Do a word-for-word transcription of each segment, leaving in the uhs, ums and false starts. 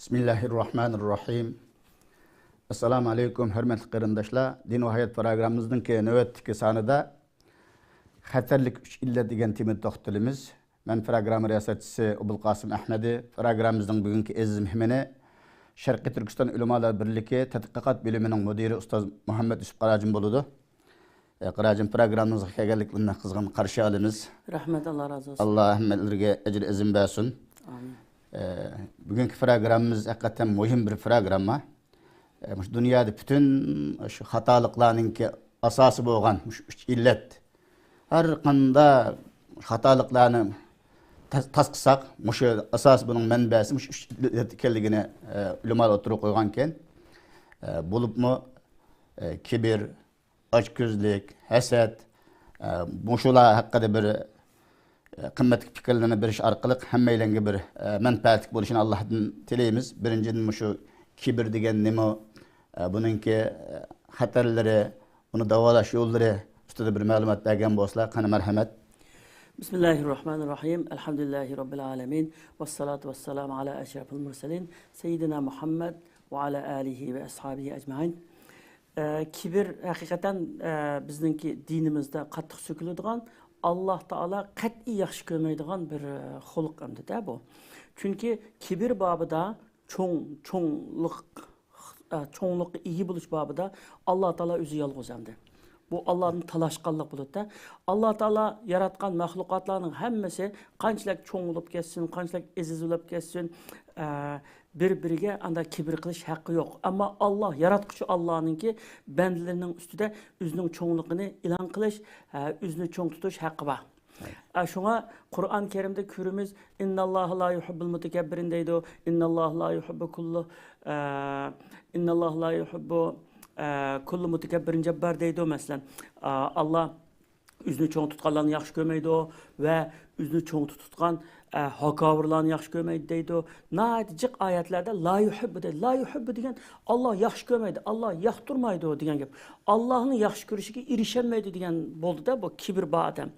بىسمىللاھىررەھمانىررەھىم. ئەسسالامۇ ئەلەيكۇم، ھۆرمەتلىك قېرىنداشلار. دىن ۋە ھايات پروگراممىمىزنىڭكى نۆۋەتتىكى سانىدا خەتەرلىك ئۈچ ئىللەت دېگەن تېمىدا توختىلىمىز. مەن پروگرامما رىياسەتچىسى ئوبۇلقاسىم ئەھمەدى. پروگراممىمىزنىڭ بۈگۈنكى ئەزىز مېھمىنى شەرقىي تۈركىستان ئۆلىمالار بىرلىكى تەتقىقات بۆلۈمىنىڭ مۇدىرى ئۇستاز مۇھەممەد يۈسۈپ قاراجىم بولىدۇ. ئە، قاراجىم، پروگراممىمىزغا كەلگەنلىكىڭلارنى قىزغىن قارشى ئالىمىز. رەھمەت، ئاللا رازى بولسۇن. ئاللا ھەممىلىرىگە ئەجرى ئەزىم بەرسۇن. ئامىن. ئە، بۈگۈنكى پروگراممىمىز ھەقىقەتەن مۇھىم بىر پروگرامما. ئە، مۇشۇ دۇنيادا پۈتۈن شۇ خاتالىقلارنىڭكى ئاساسى بولغان مۇشۇ ئۈچ ئىللەت. ھەر قانداق خاتالىقلارنى تاس-، تاسقىساق، مۇشۇ ئاساس، بۇنىڭ مەنبەسى مۇشۇ ئۈچ ئىللەت ئىكەنلىكىنى، ئە، ئۆلىمالار ئوتتۇرىغا قويغانىكەن. ئە، بولۇپمۇ، ئە، كىبىر، ئاچكۆزلۈك، ھەسەت، ئە، مۇشۇلار ھەققىدە بىر، ئە، قىممەتلىك پىكىرلىرىنى بېرىش ئارقىلىق ھەممەيلەنگە بىر، ئە، مەنپەئەتلىك بولۇشىنى ئاللاھتىن تىلەيمىز. بىرىنچىدىن، مۇشۇ كىبىر دېگەن نېمە؟ ئە، بۇنىڭكى، ئە، خەتەرلىرى، ئۇنى داۋالاش يوللىرى ئۈستىدە بىر مەلۇمات بەرگەن بولسىلا، قېنى، مەرھەمەت. بىسمىللاھىررەھمانىررەھىم. ئەلھەمدۇلىللاھى رەببىل ئالەمىن. ۋەسسالاتۇ ۋەسسالامۇ ئالا ئەشرەفىل مۇرسەلىن. سەييىدىنا مۇھەممەد ۋە ئالا ئالىھى ۋە ئەسھابىھى ئەجمەئىن. ئە، كىبىر ھەقىقەتەن، ئە، بىزنىڭكى دىنىمىزدا قاتتىق سۆكۈلىدىغان، ئاللا تائالا قەتئىي ياخشى كۆرمەيدىغان بىر، ئە، خۇلق ئەمدىدە بۇ. چۈنكى كىبىر بابىدا چوڭ، چوڭلۇق، ئە، چوڭلۇققا ئىگە بولۇش بابىدا ئاللا تائالا ئۆزى يالغۇز ئەمدى. بۇ ئاللادىن تالاشقانلىق بولىدۇ. ئاللا تائالا ياراتقان مەخلۇقاتلارنىڭ ھەممىسى قانچىلىك چوڭ بولۇپ كەتسۇن، قانچىلىك ئېزىز بولۇپ كەتسۇن، ئە، بىر-بىرىگە ئاندا كىبىر قىلىش ھەققى يوق. ئەمما ئاللا، ياراتقۇچى ئاللانىڭكى بەندىلىرىنىڭ ئۈستىدە ئۆزىنىڭ چوڭلۇقىنى ئېلان قىلىش، ئە، ئۆزىنى چوڭ تۇتۇش ھەققى بار. ئە، شۇڭا قۇرئان كەرىمدە كۆرىمىز، «ئىنناللاھا لا يۇھىببۇل مۇتەكەببىرىن» دەيدۇ، «ئىنناللاھا لا يۇھىببۇ كۇللۇ، ئە، ئىنناللاھا لا يۇھىببۇ، ئە، كۇللۇ مۇتەكەببىرىن جەببار» دەيدۇ، مەسىلەن. ئە، ئاللا ئۆزىنى چوڭ تۇتقانلارنى ياخشى كۆرمەيدۇ ۋە ئۆزىنى چوڭ تۇتقان، ئە، ھاكاۋۇرلارنى ياخشى كۆرمەيدۇ دەيدۇ. ناھايىتى جىق ئايەتلەردە «لا يۇھىببۇ» دەيدۇ. «لا يۇھىببۇ» دېگەن ئاللا ياخشى كۆرمەيدۇ، ئاللا ياقتۇرمايدۇ دېگەن گەپ. ئاللانىڭ ياخشى كۆرۈشىگە ئېرىشەلمەيدۇ دېگەن بولدىدا بۇ كىبىر بار ئادەم.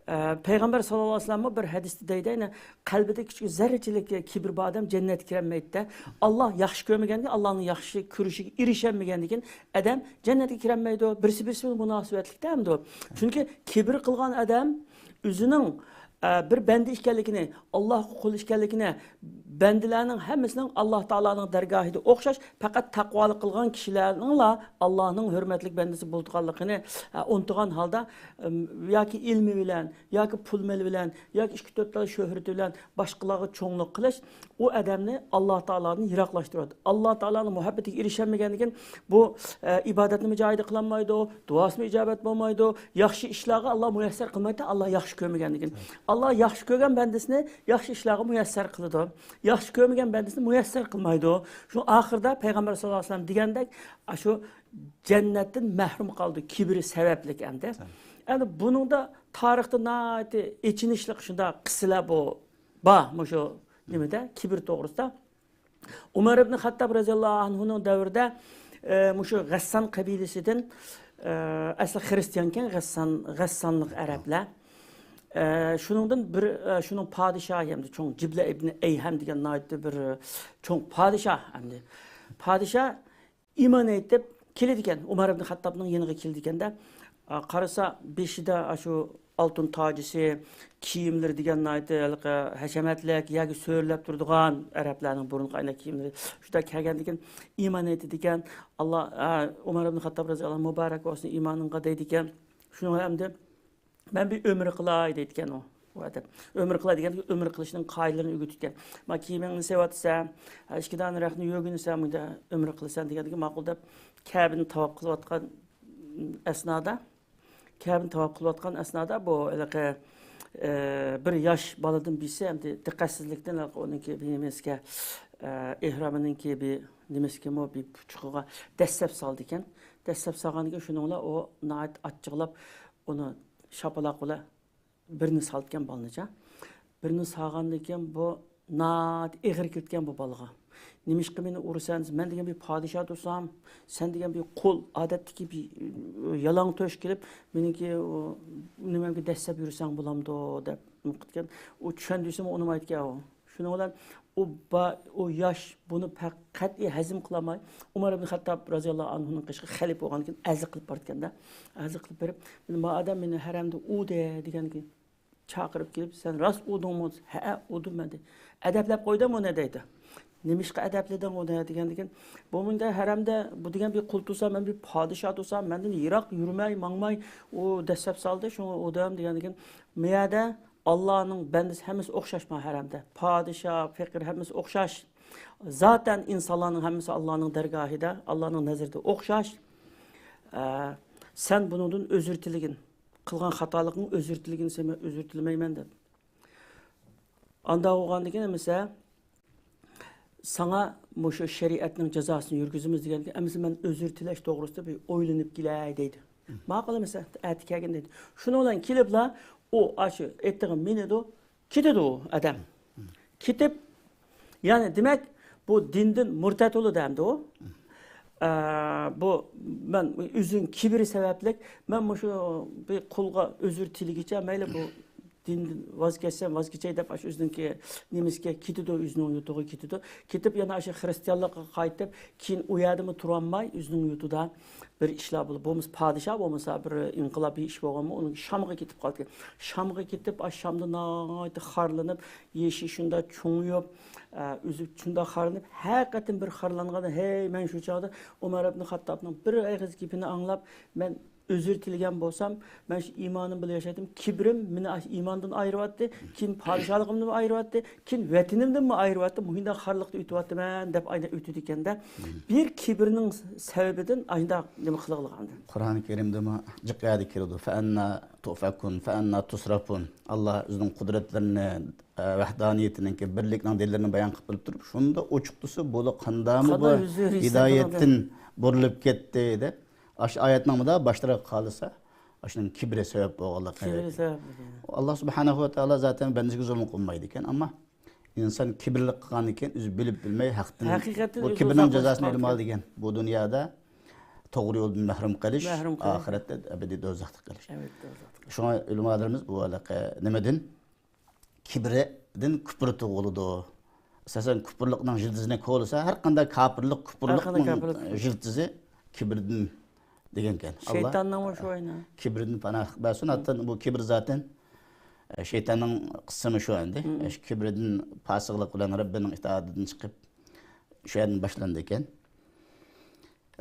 ئە، پەيغەمبەر ساللاللاھۇ ئەلەيھى ۋەسەللەممۇ بىر ھەدىستە دەيدۇ، يەنى قەلبىدە كىچىك زەررىچىلىك كىبىر بار ئادەم جەننەتكە كىرەلمەيدۇ. ئاللا ياخشى كۆرمىگەندىن، ئاللانىڭ ياخشى كۆرۈشىگە ئېرىشەلمىگەندىن كېيىن ئادەم جەننەتكە كىرەلمەيدۇ. بىرسى بىرسى بىلەن مۇناسىۋەتلىك دەمدۇ. چۈنكى كىبىر قىلغان ئادەم ئۆزىنىڭ، ئە، بىر بەندە ئىكەنلىكىنى، ئاللاغا قۇل ئىكەنلىكىنى، بەندىلەرنىڭ ھەممىسىنىڭ ئاللا تائالانىڭ دەرگاھىدا ئوخشاش، پەقەت تەقۋالىق قىلغان كىشىلەرنىڭلا ئاللانىڭ ھۆرمەتلىك بەندىسى بولىدىغانلىقىنى، ئە، ئۇنتۇغان ھالدا، ئىم، ياكى ئىلمى بىلەن، ياكى پۇل مېلى بىلەن، ياكى ئىككى تۆت تال شۆھرىتى بىلەن باشقىلارغا چوڭلۇق قىلىش، ئۇ ئادەمنى ئاللا تائالادىن يىراقلاشتۇرىدۇ. ئاللا تائالانىڭ مۇھەببىتىگە ئېرىشەلمىگەندىن كېيىن بۇ، ئە، ئىبادەتنىمۇ جايىدا قىلالمايدۇ، دۇئاسىمۇ ئىجابەت بولمايدۇ، ياخشى ئىشلارغا ئاللا مۇيەسسەر قىلمايدۇ، ئاللا ياخشى كۆرمىگەندىن كېيىن. ئاللا ياخشى كۆرگەن بەندىسىنى ياخشى ئىشلارغا مۇيەسسەر قىلىدۇ، ياخشى كۆرمىگەن بەندىسىنى مۇيەسسەر قىلمايدۇ. شۇ ئاخىرىدا پەيغەمبەر ساللاللاھۇ ئەلەيھى ۋەسەللەم دېگەندەك، ئاشۇ جەننەتتىن مەھرۇم قالدى، كىبرى سەۋەبلىك ئەمدى. ئەمدى بۇنىڭدا تارىختا ناھايىتى ئېچىنىشلىق شۇنداق قىسسىلەر بۇ، بار، مۇشۇ نېمىدە، كىبىر توغرىسىدا. ئۇمەر ئىبن خەتتاب رەزىياللاھۇ ئەنھۇنىڭ دەۋرىدە، ئە، مۇشۇ غەسسان قەبىلىسىدىن، ئە، ئەسلى خىرىستىيانكەن غەسسان، غەسسانلىق ئەرەبلەر. ئە، شۇنىڭدىن بىر، ئە، شۇنىڭ پادىشاھى ئەمدى چوڭ جىبلە ئىبن ئەيھەم دېگەن ناھايىتى بىر، ئە، چوڭ پادىشاھ ئەمدى. پادىشاھ ئىمان ئېيتىپ كېلىدىكەن، ئۇمەر ئىبن خەتتابنىڭ يېنىغا كېلىدىكەندە، ئا، قارىسا، بېشىدا ئاشۇ ئالتۇن تاجىسى، كىيىملىرى دېگەن ناھايىتى ھېلىقى ھەشەمەتلىك، يەرگە سۆرىلەپ تۇرىدىغان ئەرەبلەرنىڭ بۇرۇنقى ئەينەك كىيىملىرى. شۇنداق كەلگەندىكىن ئىمان ئېيتىدىكەن، ئاللا، ئا، ئۇمەر ئىبن خەتتاب رەزىياللاھۇ ئەنھۇ مۇبارەك بولسۇن ئىمانىڭغا دەيدىكەن. شۇنىڭغا ئەمدى مەن بىر ئۆمرە قىلاي دەيدىكەن ئۇ، ئۇ ئادەم. ئۆمرە قىلاي دېگەندىكىن ئۆمرە قىلىشنىڭ قائىدىلىرىنى ئۆگىتىدىكەن. ما كىيىمىڭنى سېۋەتسەن، ئىككى دانە رەختنى يۆگىنىسەن، مۇنداق ئۆمرە قىلىسەن دېگەندىكىن ماقۇل دەپ كەبىنى تاۋاپ قىلىۋاتقان ئەسنادا، كەبىنى تاۋاپ قىلىۋاتقان ئەسنادا بۇ ھېلىقى، ئە، بىر ياش بالىدىن بىرسى ئەمدى دىققەتسىزلىكتىن ھېلىقى ئۇنىڭكى نېمىسىگە، ئە، ئېھرامىنىڭكى بىر نېمىسىگىمۇ بىر پۇچۇقىغا دەسسەپ سالىدىكەن. دەسسەپ سالغاندىكىن شۇنىڭ بىلەن ئۇ ناھايىتى ئاچچىقلاپ ئۇنى شاپىلاق بىلەن بىرنى سالىدىكەن بالىنىچە. بىرنى سالغاندىن كېيىن بۇ ناھايىتى ئېغىر كېلىدىكەن بۇ بالىغا. «نېمىشقا مېنى ئۇرىسەن؟ مەن دېگەن بىر پادىشاھ تۇرسام، سەن دېگەن بىر قۇل، ئادەتتىكى بىر، ئى، يالاڭ تۆش كېلىپ، مېنىڭكى، ئۇ، نېمەمگە دەسسەپ يۈرسەڭ بولامدۇ؟» دەپ نېمە قىلىدىكەن. ئۇ چۈشەندۈرسىمۇ ئۇنىمايدىكەن ئۇ. شۇنىڭ بىلەن ئۇ با-، ئۇ ياش بۇنى پە-، قەتئىي ھەزىم قىلالماي، ئۇمار ئىبن خەتتاب رازىياللاھۇ ئەنھۇنىڭ قېشىغا خەلىپە بولغانىكەن، ئەرز قىلىپ بارىدىكەن-دە. ئەرز قىلىپ بېرىپ، «ما ئادەم مېنى ھەرەمدە ئۇردى» دېگەنكى، چاقىرىپ كېلىپ، «سەن راست ئۇردۇڭمۇ؟» «ھەئە، ئۇردۇم مەن» دېدى. «ئەدەپلەپ قويدۇڭمۇ ئۇنى؟» دەيدۇ. «نېمىشقا ئەدەپلىدىڭ ئۇنى؟» دېگەندىكىن، «بۇ مۇنداق ھەرەمدە بۇ دېگەن بىر قۇل تۇرسا، مەن بىر پادىشاھ تۇرسام، مەندىن يىراق يۈرمەي، ماڭماي، ئۇ دەسسەپ سالدى، شۇڭا ئۇردۇم» دېگەندىكىن، «مۇ يەردە ئاللانىڭ بەندىسى ھەممىسى ئوخشاشمۇ ھەرەمدە؟ پادىشاھ، پېقىر ھەممىسى ئوخشاش. زاتەن ئىنسانلارنىڭ ھەممىسى ئاللانىڭ دەرگاھىدا، ئاللانىڭ نەزىرىدە ئوخشاش. ئە، سەن بۇنىڭدىن ئۆزۈر تىلىگىن. قىلغان خاتالىقىڭ ئۆزۈر تىلىگىن دېسە، مەن ئۆزۈر تىلىمەيمەن» دەپ. ئاندا بولغاندىكىن ئەمىسە، «ساڭا مۇشۇ شەرىئەتنىڭ جازاسىنى يۈرگۈزىمىز» دېگەندىكىن، «ئەمىسە مەن ئۆزۈر تىلەش توغرىسىدا بىر ئويلىنىپ كېلەي» دەيدۇ. «ماقۇل ئەمىسە، ئەتە كەلگىن» دەيدۇ. شۇنىڭ بىلەن كېلىپلا ئۇ ئاشۇ ئېتىغا مىنىدۇ، كېتىدۇ ئۇ ئادەم. كېتىپ، يەنى دېمەك، بۇ دىندىن مۇرتەت بولىدۇ ئەمدى ئۇ. ئە، بۇ مەن ئۆزىنىڭ كىبرى سەۋەبلىك، مەن مۇشۇ بىر قۇلغا ئۆزۈر تىلىگىچە، مەيلى بۇ دىندىن ۋاز كەچسەم، ۋاز كېچەي دەپ، ئاشۇ ئۆزىنىڭكى نېمىسىگە كېتىدۇ، ئۆزىنىڭ يۇرتىغا كېتىدۇ. كېتىپ، يەنە ئاشۇ خىرىستىيانلىققا قايتىپ، كېيىن ئۇ يەردىمۇ تۇرالماي، ئۆزىنىڭ يۇرتىدا بىر ئىشلار بولۇپ، بولمىسا پادىشاھ، بولمىسا بىر ئىنقىلابىي ئىش بولغانمۇ، ئۇنىڭ شامغا كېتىپ قالدى. شامغا كېتىپ، ئاشۇ شامدا ناھايىتى خارلىنىپ، يېشى شۇنداق چوڭىيىپ، ئە، ئۆزى شۇنداق خارلىنىپ، ھەقىقەتەن بىر خارلانغان، ھەي، مەن شۇ چاغدا ئومار ئىبن خاتتابنىڭ بىر ئېغىز گېپىنى ئاڭلاپ، مەن ئۆزۈر تىلىگەن بولسام، مەن شۇ ئىمانىم بىلەن ياشايتتىم، كىبرىم مېنى ئاشۇ ئىماندىن ئايرىۋەتتى، كېيىن پادىشاھلىقىمدىن ئايرىۋەتتى، كېيىن ۋەتىنىمدىنمۇ ئايرىۋەتتى، مۇشۇنداق خارلىقتا ئۆتۈۋاتىمەن دەپ ئاينى ئۆتىدىكەن-دە. بىر كىبىرنىڭ سەۋەبىدىن ئاشۇنداق نېمە قىلغىلىغاندى. قۇرئان كەرىمدىمۇ جىق يەردە كېلىدۇ، فەئەننا تۇئفەكۇن، فەئەننا تۇسرافۇن. ئاللا ئۆزىنىڭ قۇدرەتلىرىنى، ئە، ۋەھدانىيىتىنىڭكى بىرلىكنىڭ دەلىللىرىنى بايان قىلىپ بىلىپ تۇرۇپ، شۇندا ئوچۇق تۇرسا، بۇلا قانداقمۇ بۇ قانداق يۈزى ھىدايەتتىن بۇرۇلۇپ كەتتى دەپ، ئاشۇ ئايەتنىڭ مۇدا باشلىرىغا قالسا، ئاشۇنىڭ كىبرى سەۋەب بولغانلىقى. كىبرى سەۋەب بولغان. ئاللا سۇبھانەھۇ ۋە تائالا زاتەن بەندىسىگە زۇلۇم قىلمايدىكەن، ئەمما ئىنسان كىبىرلىك قىلغاندىن كېيىن، ئۆزى بىلىپ بىلمەي ھەقتىن ھەقىقەتتىن بۇ ئۆزى كىبىرنىڭ ئۇزاقلىشىپ جازاسىنى ئېلىپ قالىدىكەن. ئال دېگەن. بۇ دۇنيادا توغرا يولدىن مەھرۇم قېلىش، مەھرۇم قېلىش. ئاخىرەتتە ئەبەدىي دوزاختا قېلىش. ئەبەدىي دوزاختا قېلىش. شۇڭا ئۆلىمالىرىمىز بۇ ھېلىقى نېمىدىن، كىبرىدىن كۇپۇر تۇغۇلىدۇ. ئاساسەن، كۇپۇرلۇقنىڭ يىلتىزىنى كولىسا، ھەر قانداق كاپىرلىق، ھەر قانداق كۇپۇرلۇقنىڭ كاپىرلىق. يىلتىزى كىبىردىن دېگەنكەن. ئاللا شەيتاننىڭمۇ شۇ ئاينى. كىبرىدىن پاناھ بەرسۇن. ھەتتا بۇ كىبىر زاتەن، ئە، شەيتاننىڭ قىسمى شۇ ئەمدى. مم. ئە، شۇ كىبرىدىن پاسىقلىق بىلەن رەببىنىڭ ئىتائىتىدىن چىقىپ، شۇ يەردىن باشلىنىدىكەن.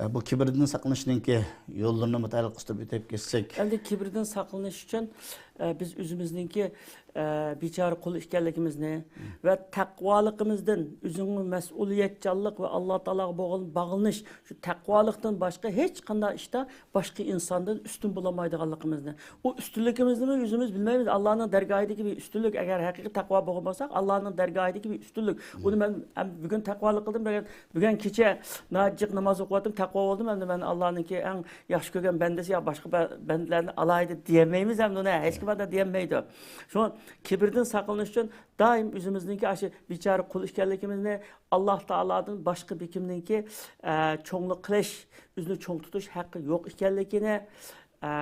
ئە، بۇ كىبىردىن ساقلىنىشنىڭكى يوللىرىنى مۇتەئەللىق قىستۇرۇپ ئۆتۈپ كەتسەك. ئەمدى كىبىردىن ساقلىنىش ئۈچۈن، ئە، بىز ئۆزىمىزنىڭكى، ئە، بىچارە قۇل ئىكەنلىكىمىزنى ۋە تەقۋالىقىمىزدىن، ئۆزۈڭ مەسئۇلىيەتچانلىق ۋە ئاللا تائالاغا بولغان باغلىنىش، شۇ تەقۋالىقتىن باشقا ھېچ قانداق ئىشتا باشقا ئىنساندىن ئۈستۈن بولالمايدىغانلىقىمىزنى، ئۇ ئۈستۈنلۈكىمىزنىمۇ ئۆزىمىز بىلمەيمىز. ئاللانىڭ دەرگاھىدىكى بىر ئۈستۈنلۈك، ئەگەر ھەقىقىي تەقۋا بولغان بولساق، ئاللانىڭ دەرگاھىدىكى بىر ئۈستۈنلۈك. ئۇنى مەن، ئەم، بۈگۈن تەقۋالىق قىلدىم، بۈگۈن، بۈگۈن كېچە ناھايىتى جىق ناماز ئوقۇۋاتتىم، تەقۋا بولدۇم، ئەمدى مەن ئاللانىڭكى ئەڭ ياخشى كۆرگەن بەندىسى يا باشقا بە-، بەندىلەرنى ئالايدى دېيەلمەيمىز ئەمدى ئۇنى، ھېچكىم ئۇنداق دېيەلمەيدۇ. شۇڭا كىبىردىن ساقلىنىش ئۈچۈن دائىم ئۆزىمىزنىڭكى ئاشۇ بىچارە قۇل ئىكەنلىكىمىزنى، ئاللا تائالادىن باشقا بىر كىمنىڭكى، ئە، چوڭلۇق قىلىش، ئۆزىنى چوڭ تۇتۇش ھەققى يوق ئىكەنلىكىنى، ئە،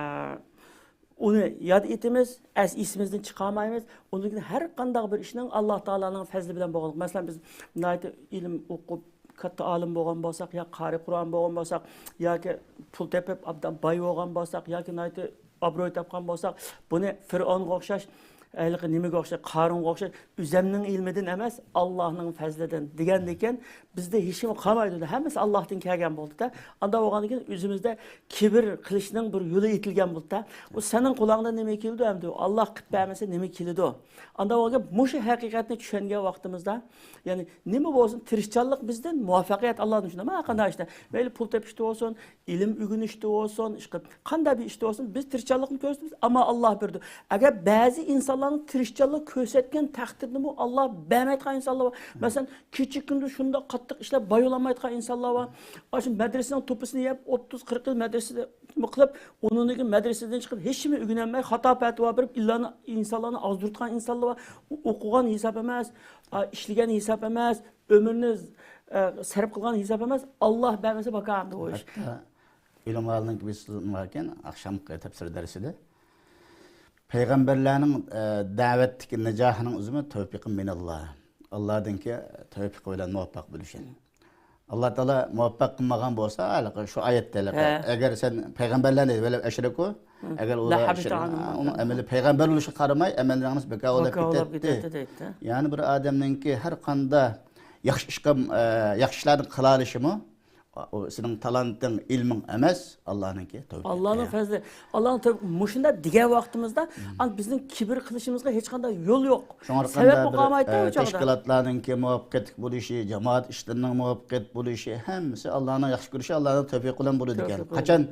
ئۇنى ياد ئېتىمىز، ئەس-، ئېسىمىزدىن چىقارمايمىز. ئۇندىن كېيىن ھەر قانداق بىر ئىشنىڭ ئاللا تائالانىڭ پەزلى بىلەن بولغانلىقى. مەسىلەن، بىز ناھايىتى ئىلىم ئوقۇپ، كاتتا ئالىم بولغان بولساق، يا قارىي قۇرئان بولغان بولساق، ياكى پۇل تېپىپ، ئابدان باي بولغان بولساق، ياكى ناھايىتى ئابرۇي تاپقان بولساق، بۇنى فىرئەۋنگە ئوخشاش، ھېلىقى نېمىگە ئوخشاش، قارۇنغا ئوخشاش، ئۆزەمنىڭ ئىلمىدىن ئەمەس، ئاللانىڭ پەزلىدىن دېگەندىكىن، بىزدە ھېچنېمە قالمايدۇ. ھەممىسى ئاللاھتىن كەلگەن بولدى-دە. ئاندا بولغاندىكىن ئۆزىمىزدە كىبىر قىلىشنىڭ بىر يولى ئېتىلگەن بولدى-دە. ئۇ سېنىڭ قۇلاقىڭدىن نېمە كېلىدۇ ئەمدى؟ ئاللا قىلىپ بەرمىسە نېمە كېلىدۇ؟ ئاندا بولغان مۇشۇ ھەقىقەتنى چۈشەنگەن ۋاقتىمىزدا، يەنى نېمە بولسۇن، تىرىشچانلىق بىزدىن، مۇۋەپپەقىيەت ئاللادىن شۇنداق. ھەر قانداق ئىشتا. مەيلى پۇل تېپىشتا بولسۇن، ئىلىم ئۆگىنىشتە بولسۇن، ئىشقىلىپ، قانداق بىر ئىشتا بولسۇن، بىز تىرىشچانلىقنى كۆرسىتىمىز، ئەمما ئاللا بېرىدۇ. ئەگەر بەزى ئىنسانلارنىڭ تىرىشچانلىق كۆرسەتكەن تەقدىردىمۇ ئاللا بەرمەيدىغان ئىنسانلار بار. مەسىلەن، كېچە كۈندۈز شۇنداق قاتتىق ئىشلەپ باي بولالمايدىغان ئىنسانلار بار. ئاشۇ مەدرىسىنىڭ توپىسىنى يەپ، ئوتتۇز، قىرىق يىل مەدرىسىدە نېمە قىلىپ، ئۇنىڭدىن كېيىن مەدرىسىدىن چىقىپ، ھېچنېمە ئۆگىنەلمەي، خاتا پەتىۋا بېرىپ، ئىللارنى، ئىنسانلارنى ئازدۇرىدىغان ئىنسانلار بار. ئۇ ئوقۇغان ھېساب ئەمەس، ئا، ئىشلىگەن ھېساب ئەمەس، ئۆمرىنى، ئە، سەرپ قىلغان ھېساب ئەمەس، ئاللا بەرمىسە باكامدۇ ئۇ ئىش. ھەتتا ئۆلىمالارنىڭ بىرسى باركەن، ئاخشامقى تەپسىر دەرسىدە، پەيغەمبەرلەرنىڭ، ئە، دەۋەتتىكى نىجاھىنىڭ ئۆزىمۇ تەۋپىقى مىنەللا. ئاللادىنكى تەۋپىقى بىلەن مۇۋەپپەق بولۇشى. ئاللا تائالا مۇۋەپپەق قىلمىغان بولسا، ھېلىقى شۇ ئايەتتە ھېلىقى، ھە. ئەگەر سەن پەيغەمبەرلەرنى ۋەلەۋ ئەشرەكۇ، ھە. ئەگەر ئۇلار لەھەبىتە ئەشرەك-، ئانىل ئۇنىڭ ئەمەلى پەيغەمبەر بولۇشىغا قارىماي، ئەمەللىرىڭىز بىكار بولۇپ بىكار بولۇپ كېتەتتى. كېتەتتى دەيتتى. يەنى بىر ئادەمنىڭكى ھەر قانداق ياخشى ئىشقا، ئە، ياخشى ئىشلارنى قىلالىشىمۇ، ئۇ سېنىڭ تالانتىڭ، ئىلمىڭ ئەمەس، ئاللانىڭكى تەۋپىقى. ئاللانىڭ پەزلى. ئاللانىڭ تەۋپىقى. مۇشۇنداق دېگەن ۋاقتىمىزدا، ئانا بىزنىڭ كىبىر قىلىشىمىزغا ھېچقانداق يول يوق. شۇڭا سەۋەبمۇ قالمايدۇ ئە، ئۇ چاغدا. تەشكىلاتلارنىڭكى مۇۋەپپەقىيەتلىك بولۇشى، جامائەت ئىشلىرىنىڭ مۇۋەپپەقىيەتلىك بولۇشى، ھەممىسى ئاللانىڭ ياخشى كۆرۈشى، ئاللانىڭ تەۋپىقى بىلەن بولىدىكەن. تەۋپىقى بىلەن. قاچان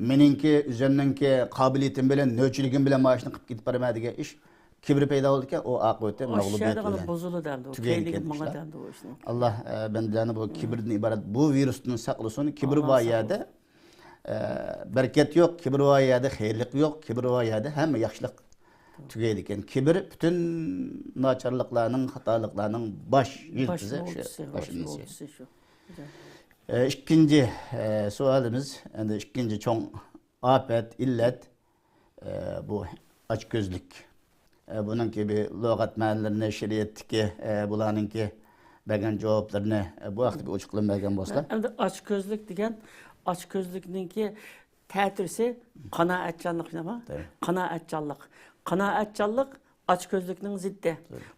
مېنىڭكى، ئۆزۈمنىڭكى قابىلىيىتىم بىلەن، نۆلچىلىكىم بىلەن مانا شۇنى قىلىپ كېتىپ بارىمەن دېگەن ئىش كىبىر پەيدا بولىدىكەن، ئۇ ئاقىۋىتى مەغلۇبىيەت بىلەن تۈگەيدىكەن ئىشلار. ئاللا، ئە، بەندىلەرنى بۇ كىبىردىن ئىبارەت بۇ ۋىرۇستىن ساقلىسۇن. كىبىر بار يەردە، ئە، بەرىكەت يوق، كىبىر بار يەردە خەيرلىك يوق، كىبىر بار يەردە ھەممە ياخشىلىق تۈگەيدىكەن. كىبىر پۈتۈن ناچارلىقلارنىڭ، خاتالىقلارنىڭ باش يىلتىزى شۇ، باش ئۈنىسى. ئە، ئىككىنچى، ئە، سوئالىمىز، ئەمدى ئىككىنچى چوڭ ئاپەت، ئىللەت، ئە، بۇ ئاچكۆزلۈك. ئە، بۇنىڭكى بىر لۇغەت مەنىلىرىنى، شېئىرىيەتتىكى، ئە، بۇلارنىڭكى بەرگەن جاۋابلىرىنى، ئە، بۇ ھەقتە بىر ئوچۇقلىما بەرگەن بولسا. ئەمدى ئاچكۆزلۈك دېگەن، ئاچكۆزلۈكنىڭكى تەتۈرىسى قانائەتچانلىق، شۇنداقمۇ؟ قانائەتچانلىق. قانائەتچانلىق ئاچكۆزلۈكنىڭ زىددى.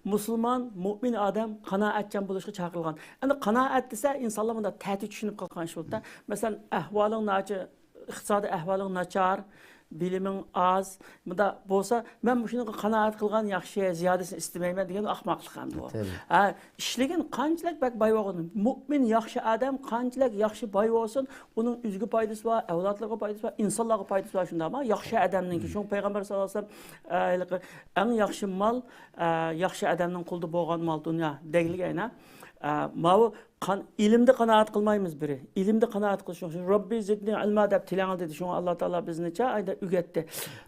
مۇسۇلمان، مۇئمىن ئادەم قانائەتچان بولۇشقا چاقىرىلغان. ئەمدى قانائەت دېسە، ئىنسانلار مۇنداق تەتۈر چۈشىنىپ قالغان ئىش بولىدۇ. مەسىلەن، ئەھۋالىڭ ناچار، ئىقتىسادىي ئەھۋالىڭ ناچار، بىلىمىڭ ئاز، مۇنداق بولسا، مەن مۇشۇنىڭغا قانائەت قىلغان ياخشى، زىيادىسىنى ئىستىمەيمەن دېگەن ئەخمەقلىق ئەمدى ئۇ. ھە، ئىشلىگىن قانچىلىك بەك باي بولغىن، مۇئمىن ياخشى ئادەم قانچىلىك ياخشى باي بولسۇن، ئۇنىڭ ئۆزىگە پايدىسى بار، ئەۋلادلىرىغا پايدىسى بار، ئىنسانلارغا پايدىسى بار، شۇنداقمۇ؟ ياخشى ئادەمنىڭكى. شۇڭا پەيغەمبەر ساللاللاھۇ ئەلەيھى ۋەسەللەم، ئە، ھېلىقى ئەڭ ياخشى مال، ئە، ياخشى ئادەمنىڭ قولىدا بولغان مال دۇنيا دەگلىك ئەينە. ئە، ماۋۇ قان-، ئىلىمدە قانائەت قىلمايمىز بىرى. ئىلىمدە قانائەت قىلىش، رەببى زىدنى ئىلما دەپ تىلەڭلار دېدى. شۇڭا ئاللا تائالا بىزنى نەچچە ئايدا ئۆگەتتى.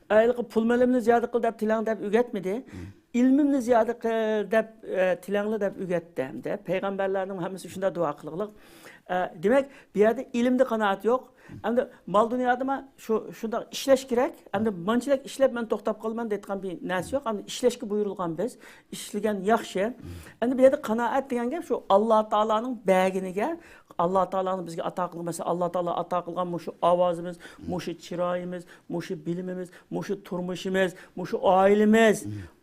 ئە، ھېلىقى پۇل مېلىمنى زىيادە قىل دەپ تىلەڭ دەپ ئۆگەتمىدى. ئىلمىمنى زىيادە قىل دەپ، ئە، تىلەڭلار دەپ ئۆگەتتى ھەمدە. پەيغەمبەرلەرنىڭ ھەممىسى شۇنداق دۇئا قىلغۇلۇق. ئە، دېمەك، بۇ يەردە ئىلىمدە قانائەت يوق. ئەمدى مال دۇنيادىمۇ شۇ، شۇنداق ئىشلەش كېرەك. ئەمدى مانچىلىك ئىشلەپ مەن توختاپ قالىمەن دەيدىغان بىر نەرسە يوق. ئەمدى ئىشلەشكە بۇيرۇلغان بىز. ئىشلىگەن ياخشى. ئەمدى بۇ يەردە قانائەت دېگەن گەپ شۇ ئاللا تائالانىڭ بەرگىنىگە، ئاللا تائالانىڭ بىزگە ئاتا قىلغان، مەسىلەن، ئاللا تائالا ئاتا قىلغان مۇشۇ ئاۋازىمىز، مۇشۇ چىرايىمىز، مۇشۇ بىلىمىمىز، مۇشۇ تۇرمۇشىمىز، مۇشۇ ئائىلىمىز.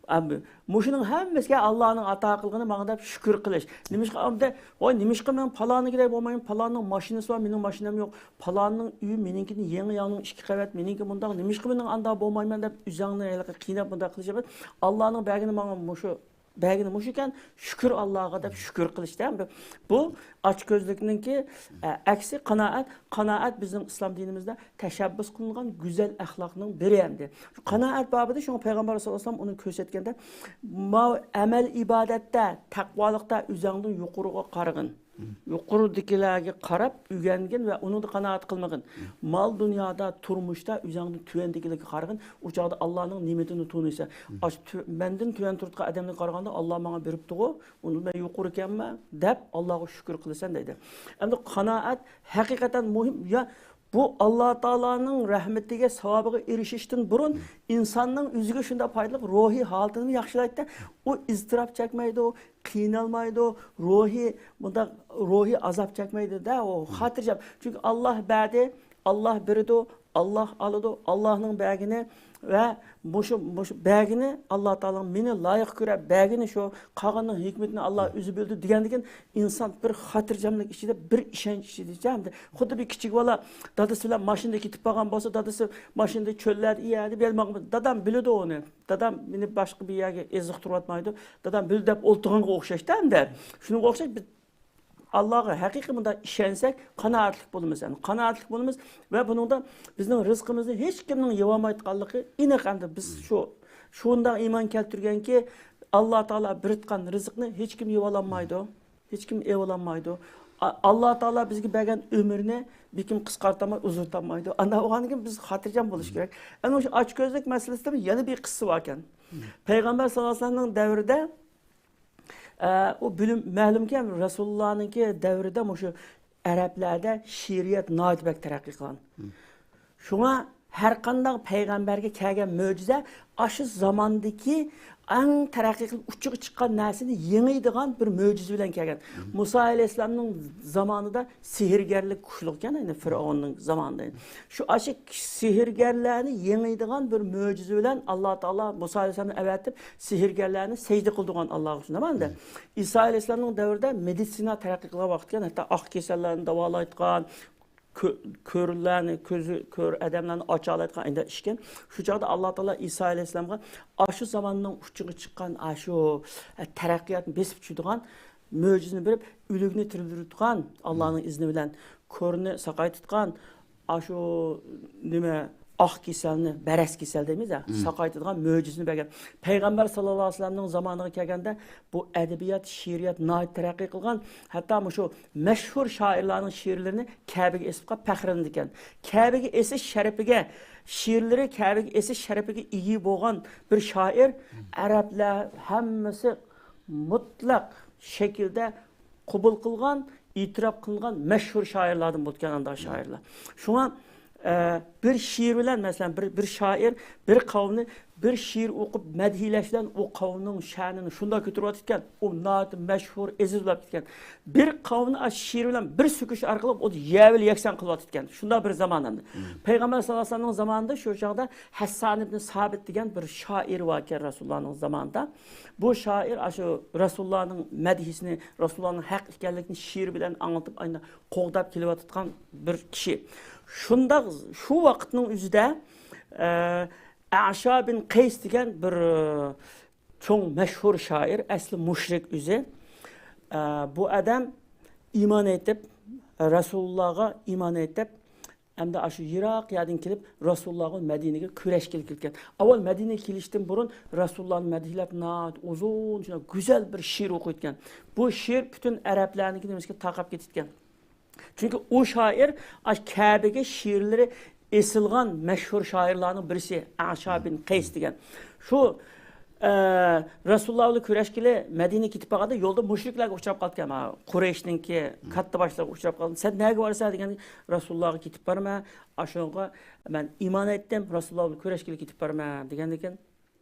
ئەمدى مۇشۇنىڭ ھەممىسىگە ئاللانىڭ ئاتا قىلغىنى ماڭا دەپ شۈكۈر قىلىش. نېمىشقا ئەمدى، ۋاي، نېمىشقا مەن پالاننىڭكىدەك بولمايمەن، پالاننىڭ ماشىنىسى بار، مېنىڭ ماشىنام يوق، پالاننىڭ ئۆيى مېنىڭكىدىن يېڭى، ياڭنىڭ ئىككى قەۋەت، مېنىڭكى مۇنداق، نېمىشقا مېنىڭ ئاندا بولمايمەن دەپ ئۆزۈڭنى ھېلىقى قىيناپ مۇنداق قىلىش ئەمەس. ئاللانىڭ بەرگىنى ماڭا مۇشۇ بەرگىنى مۇشۇ ئىكەن، شۈكۈر ئاللاغا دەپ شۈكۈر قىلىشتا. بۇ ئاچكۆزلۈكنىڭكى، ئە، ئەكسى قانائەت. قانائەت بىزنىڭ ئىسلام دىنىمىزدا تەشەببۇس قىلىنغان گۈزەل ئەخلاقنىڭ بىرى ئەمدى. شۇ قانائەت بابىدا شۇڭا پەيغەمبەر ساللاللاھۇ ئەلەيھى ۋەسەللەم ئۇنى كۆرسەتكەندە، ماۋۇ ئەمەل ئىبادەتتە، تەقۋالىقتا ئۆزۈڭدىن يۇقىرىغا قارىغىن. يۇقىرىدىكىلەرگە قاراپ ئۆگەنگىن ۋە ئۇنىڭدا قانائەت قىلمىغىن. مال دۇنيادا، تۇرمۇشتا ئۆزۈڭدىن تۆۋەندىكىلەرگە قارىغىن. ئۇ چاغدا ئاللانىڭ نېمىتىنى تونۇيسەن. ئاشۇ تۆ-، مەندىن تۆۋەن تۇرۇۋاتقان ئادەمگە قارىغاندا، ئاللا ماڭا بېرىپتىغۇ، ئۇنى مەن يۇقىرى ئىكەنمەن دەپ ئاللاغا شۈكۈر قىلىسەن دەيدۇ. ئەمدى قانائەت ھەقىقەتەن مۇھىم. يا بۇ ئاللا تائالانىڭ رەھمىتىگە، ساۋابىغا ئېرىشىشتىن بۇرۇن ئىنساننىڭ ئۆزىگە شۇنداق پايدىلىق روھىي ھالىتىنى ياخشىلايدۇ. ئۇ ئىزتىراپ چەكمەيدۇ، قىينالمايدۇ، روھىي، مۇنداق روھىي ئازاب چەكمەيدۇ-دە، ئۇ خاتىرجەم. چۈنكى ئاللا بەردى، ئاللا بېرىدۇ، ئاللا ئالىدۇ، ئاللانىڭ بەرگىنى ۋە مۇشۇ، مۇشۇ بەرگىنى ئاللا تائالا مېنى لايىق كۆرۈپ بەرگىنى شۇ، قالغىنىنىڭ ھېكمىتىنى ئاللا ئۆزى بىلىدۇ دېگەندىكىن ئىنسان بىر خاتىرجەملىك ئىچىدە، بىر ئىشەنچ ئىچىدە. خۇددى بىر كىچىك بالا دادىسى بىلەن ماشىنىدا كېتىپ قالغان بولسا، دادىسى ماشىنىدا چۆللەردە، يەردە بىر يەردە ماڭغان، دادام بىلىدۇ ئۇنى. دادام مېنى باشقا بىر يەرگە ئېزىقتۇرۇۋاتمايدۇ. دادام بىلدى دەپ ئولتۇرغانغا ئوخشاشتا ئەمدى. شۇنىڭغا ئوخشاش بىز ئاللاغا ھەقىقىي مۇنداق ئىشەنسەك، قانائەتلىك بولىمىز. يەنى قانائەتلىك بولىمىز ۋە بۇنىڭدا بىزنىڭ رىزقىمىزنى ھېچكىمنىڭ يېۋالمايدىغانلىقى ئېنىق. ئەمدى بىز شۇ، شۇنداق ئىمان كەلتۈرگەنكى، ئاللا تائالا بېرىدىغان رىزىقنى ھېچكىم يېۋالالمايدۇ. ھېچكىم ئېۋالالمايدۇ. ئا-، ئاللا تائالا بىزگە بەرگەن ئۆمۈرنى بىر كىم قىسقارتالماي، ئۇزارتالمايدۇ. ئانداق بولغاندىن كېيىن بىز خاتىرجەم بولۇش كېرەك. ئەنە شۇ ئاچكۆزلۈك مەسىلىسىدە يەنە بىر قىسسە باركەن. پەيغەمبەر ساللاللاھۇ ئەلەيھى ۋەسەللەمنىڭ دەۋرىدە، ئە، ئۇ بىلىم، مەلۇمكى، رەسۇلۇللانىڭكى دەۋرىدە مۇشۇ ئەرەبلەردە شېئىرىيەت ناھايىتى بەك تەرەققىي قىلغان. شۇڭا ھەر قانداق پەيغەمبەرگە كەلگەن مۆجىزە ئاشۇ زاماندىكى ئەڭ تەرەققىي قىلىپ ئۇچىغا چىققان نەرسىنى يېڭىيدىغان بىر مۆجىزە بىلەن كەلگەن. مۇسا ئەلەيھىسسالامنىڭ زامانىدا سېھىرگەرلىك كۈچلۈك ئىكەن، يەنى فىرئەۋننىڭ زامانىدا. شۇ ئاشۇ سېھىرگەرلەرنى يېڭىيدىغان بىر مۆجىزە بىلەن ئاللا تائالا مۇسا ئەلەيھىسسالامنى ئەۋەتىپ، سېھىرگەرلەرنى سەجدە قىلدۇرغان ئاللاغا شۇنداقمۇ ئەمدى. ئىسا ئەلەيھىسسالامنىڭ دەۋرىدە مېدىتسىنا تەرەققىي قىلغان ۋاقىت ئىكەن، ھەتتا ئاق كېسەللەرنى داۋالايدىغان، كۆ-، كۆرلەرنى، كۆزى كۆر ئادەملەرنى ئاچالايدىغان ئەندى ئىشكەن. شۇ چاغدا ئاللا تائالا ئىسا ئەلەيھىسسالامغا ئاشۇ زاماننىڭ ئۇچىغا چىققان، ئاشۇ، ئە، تەرەققىياتنى بېسىپ چۈشىدىغان مۆجىزىنى بېرىپ، ئۆلۈكنى تىرىلدۈرىدىغان، ئاللانىڭ ئىزنى بىلەن كورنى ساقايتىدىغان، ئاشۇ نېمە، ئاق كېسەلنى، بەرەس كېسەل دەيمىز-ە، ساقايتىدىغان مۆجىزىنى بەرگەن. پەيغەمبەر ساللاللاھۇ ئەلەيھى ۋەسەللەمنىڭ زامانىغا كەلگەندە، بۇ ئەدەبىيات، شېئىرىيەت ناھايىتى تەرەققىي قىلغان. ھەتتا مۇشۇ مەشھۇر شائىرلارنىڭ شېئىرلىرىنى كەبىگە ئېسىپ قويۇپ پەخىرلىنىدىكەن. كەبىگە ئېسىش شەرىپىگە، شېئىرلىرى كەبىگە ئېسىش شەرىپىگە ئىگە بولغان بىر شائىر، ئەرەبلەر ھەممىسى مۇتلەق شەكىلدە قوبۇل قىلغان، ئېتىراپ قىلغان مەشھۇر شائىرلاردىن بولىدىكەن ئانداق شائىرلار. شۇڭا، ئە، بىر شېئىر بىلەن، مەسىلەن، بىر، بىر شائىر بىر قەۋمنى بىر شېئىر ئوقۇپ مەدھىيلەش بىلەن ئۇ قەۋمنىڭ شەنىنى شۇنداق كۆتۈرۈۋاتىدىكەن، ئۇ ناھايىتى مەشھۇر، ئېزىز بولۇپ كەتكەن. بىر قەۋمنى ئاشۇ شېئىر بىلەن بىر سۆكۈش ئارقىلىق ئۇ يەۋىلى يەكسان قىلىۋاتىدىكەن. شۇنداق بىر زامان ئەمدى. پەيغەمبەر ساللاللاھۇ ئەلەيھى ۋەسەللەمنىڭ زامانىدا شۇ چاغدا ھەسسان ئىبنى سابىت دېگەن بىر شائىر باركەن رەسۇلۇللانىڭ زامانىدا. بۇ شائىر ئاشۇ رەسۇلۇللانىڭ مەدھىيىسىنى، رەسۇلۇللانىڭ ھەق ئىكەنلىكىنى شېئىر بىلەن ئاڭلىتىپ، ئاينا قوغداپ كېلىۋاتىدىغان بىر كىشى. شۇنداق شۇ ۋاقىتنىڭ ئۆزىدە، ئە، ئەشا بىن قەيس دېگەن بىر، ئە، چوڭ مەشھۇر شائىر، ئەسلى مۇشرىك ئۆزى. ئە، بۇ ئادەم ئىمان ئېيتىپ، رەسۇلۇللاغا ئىمان ئېيتىپ، ئەمدى ئاشۇ يىراق يەردىن كېلىپ، رەسۇلۇللاغا مەدىنىگە كۈرەشكىلى كەلگەن. ئاۋۋال مەدىنىگە كېلىشتىن بۇرۇن رەسۇلۇللانى مەدھىيلەپ، ناھايىتى ئۇزۇن، شۇنداق گۈزەل بىر شېئىر ئوقۇيدىكەن. بۇ شېئىر پۈتۈن ئەرەبلەرنىڭكى نېمىسىگە تارقاپ كېتىدىكەن. چۈنكى ئۇ شائىر ئاشۇ كەبىگە شېئىرلىرى ئېسىلغان مەشھۇر شائىرلارنىڭ بىرسى ئەشا بىن قەيس دېگەن. شۇ، ئە، رەسۇلۇللا بىلەن كۆرۈشكىلى مەدىنىگە كېتىپ بارغاندا يولدا مۇشرىكلارغا ئۇچراپ قالىدىكەن. ھە، قۇرەيشنىڭكى كاتتا باشلىرىغا ئۇچراپ قالدى. سەن نەگە بارىسەن دېگەندە، رەسۇلۇللاغا كېتىپ بارىمەن. ئاشۇنىڭغا مەن ئىمان ئېيتتىم، رەسۇلۇللا بىلەن كۆرۈشكىلى كېتىپ بارىمەن دېگەندىكىن،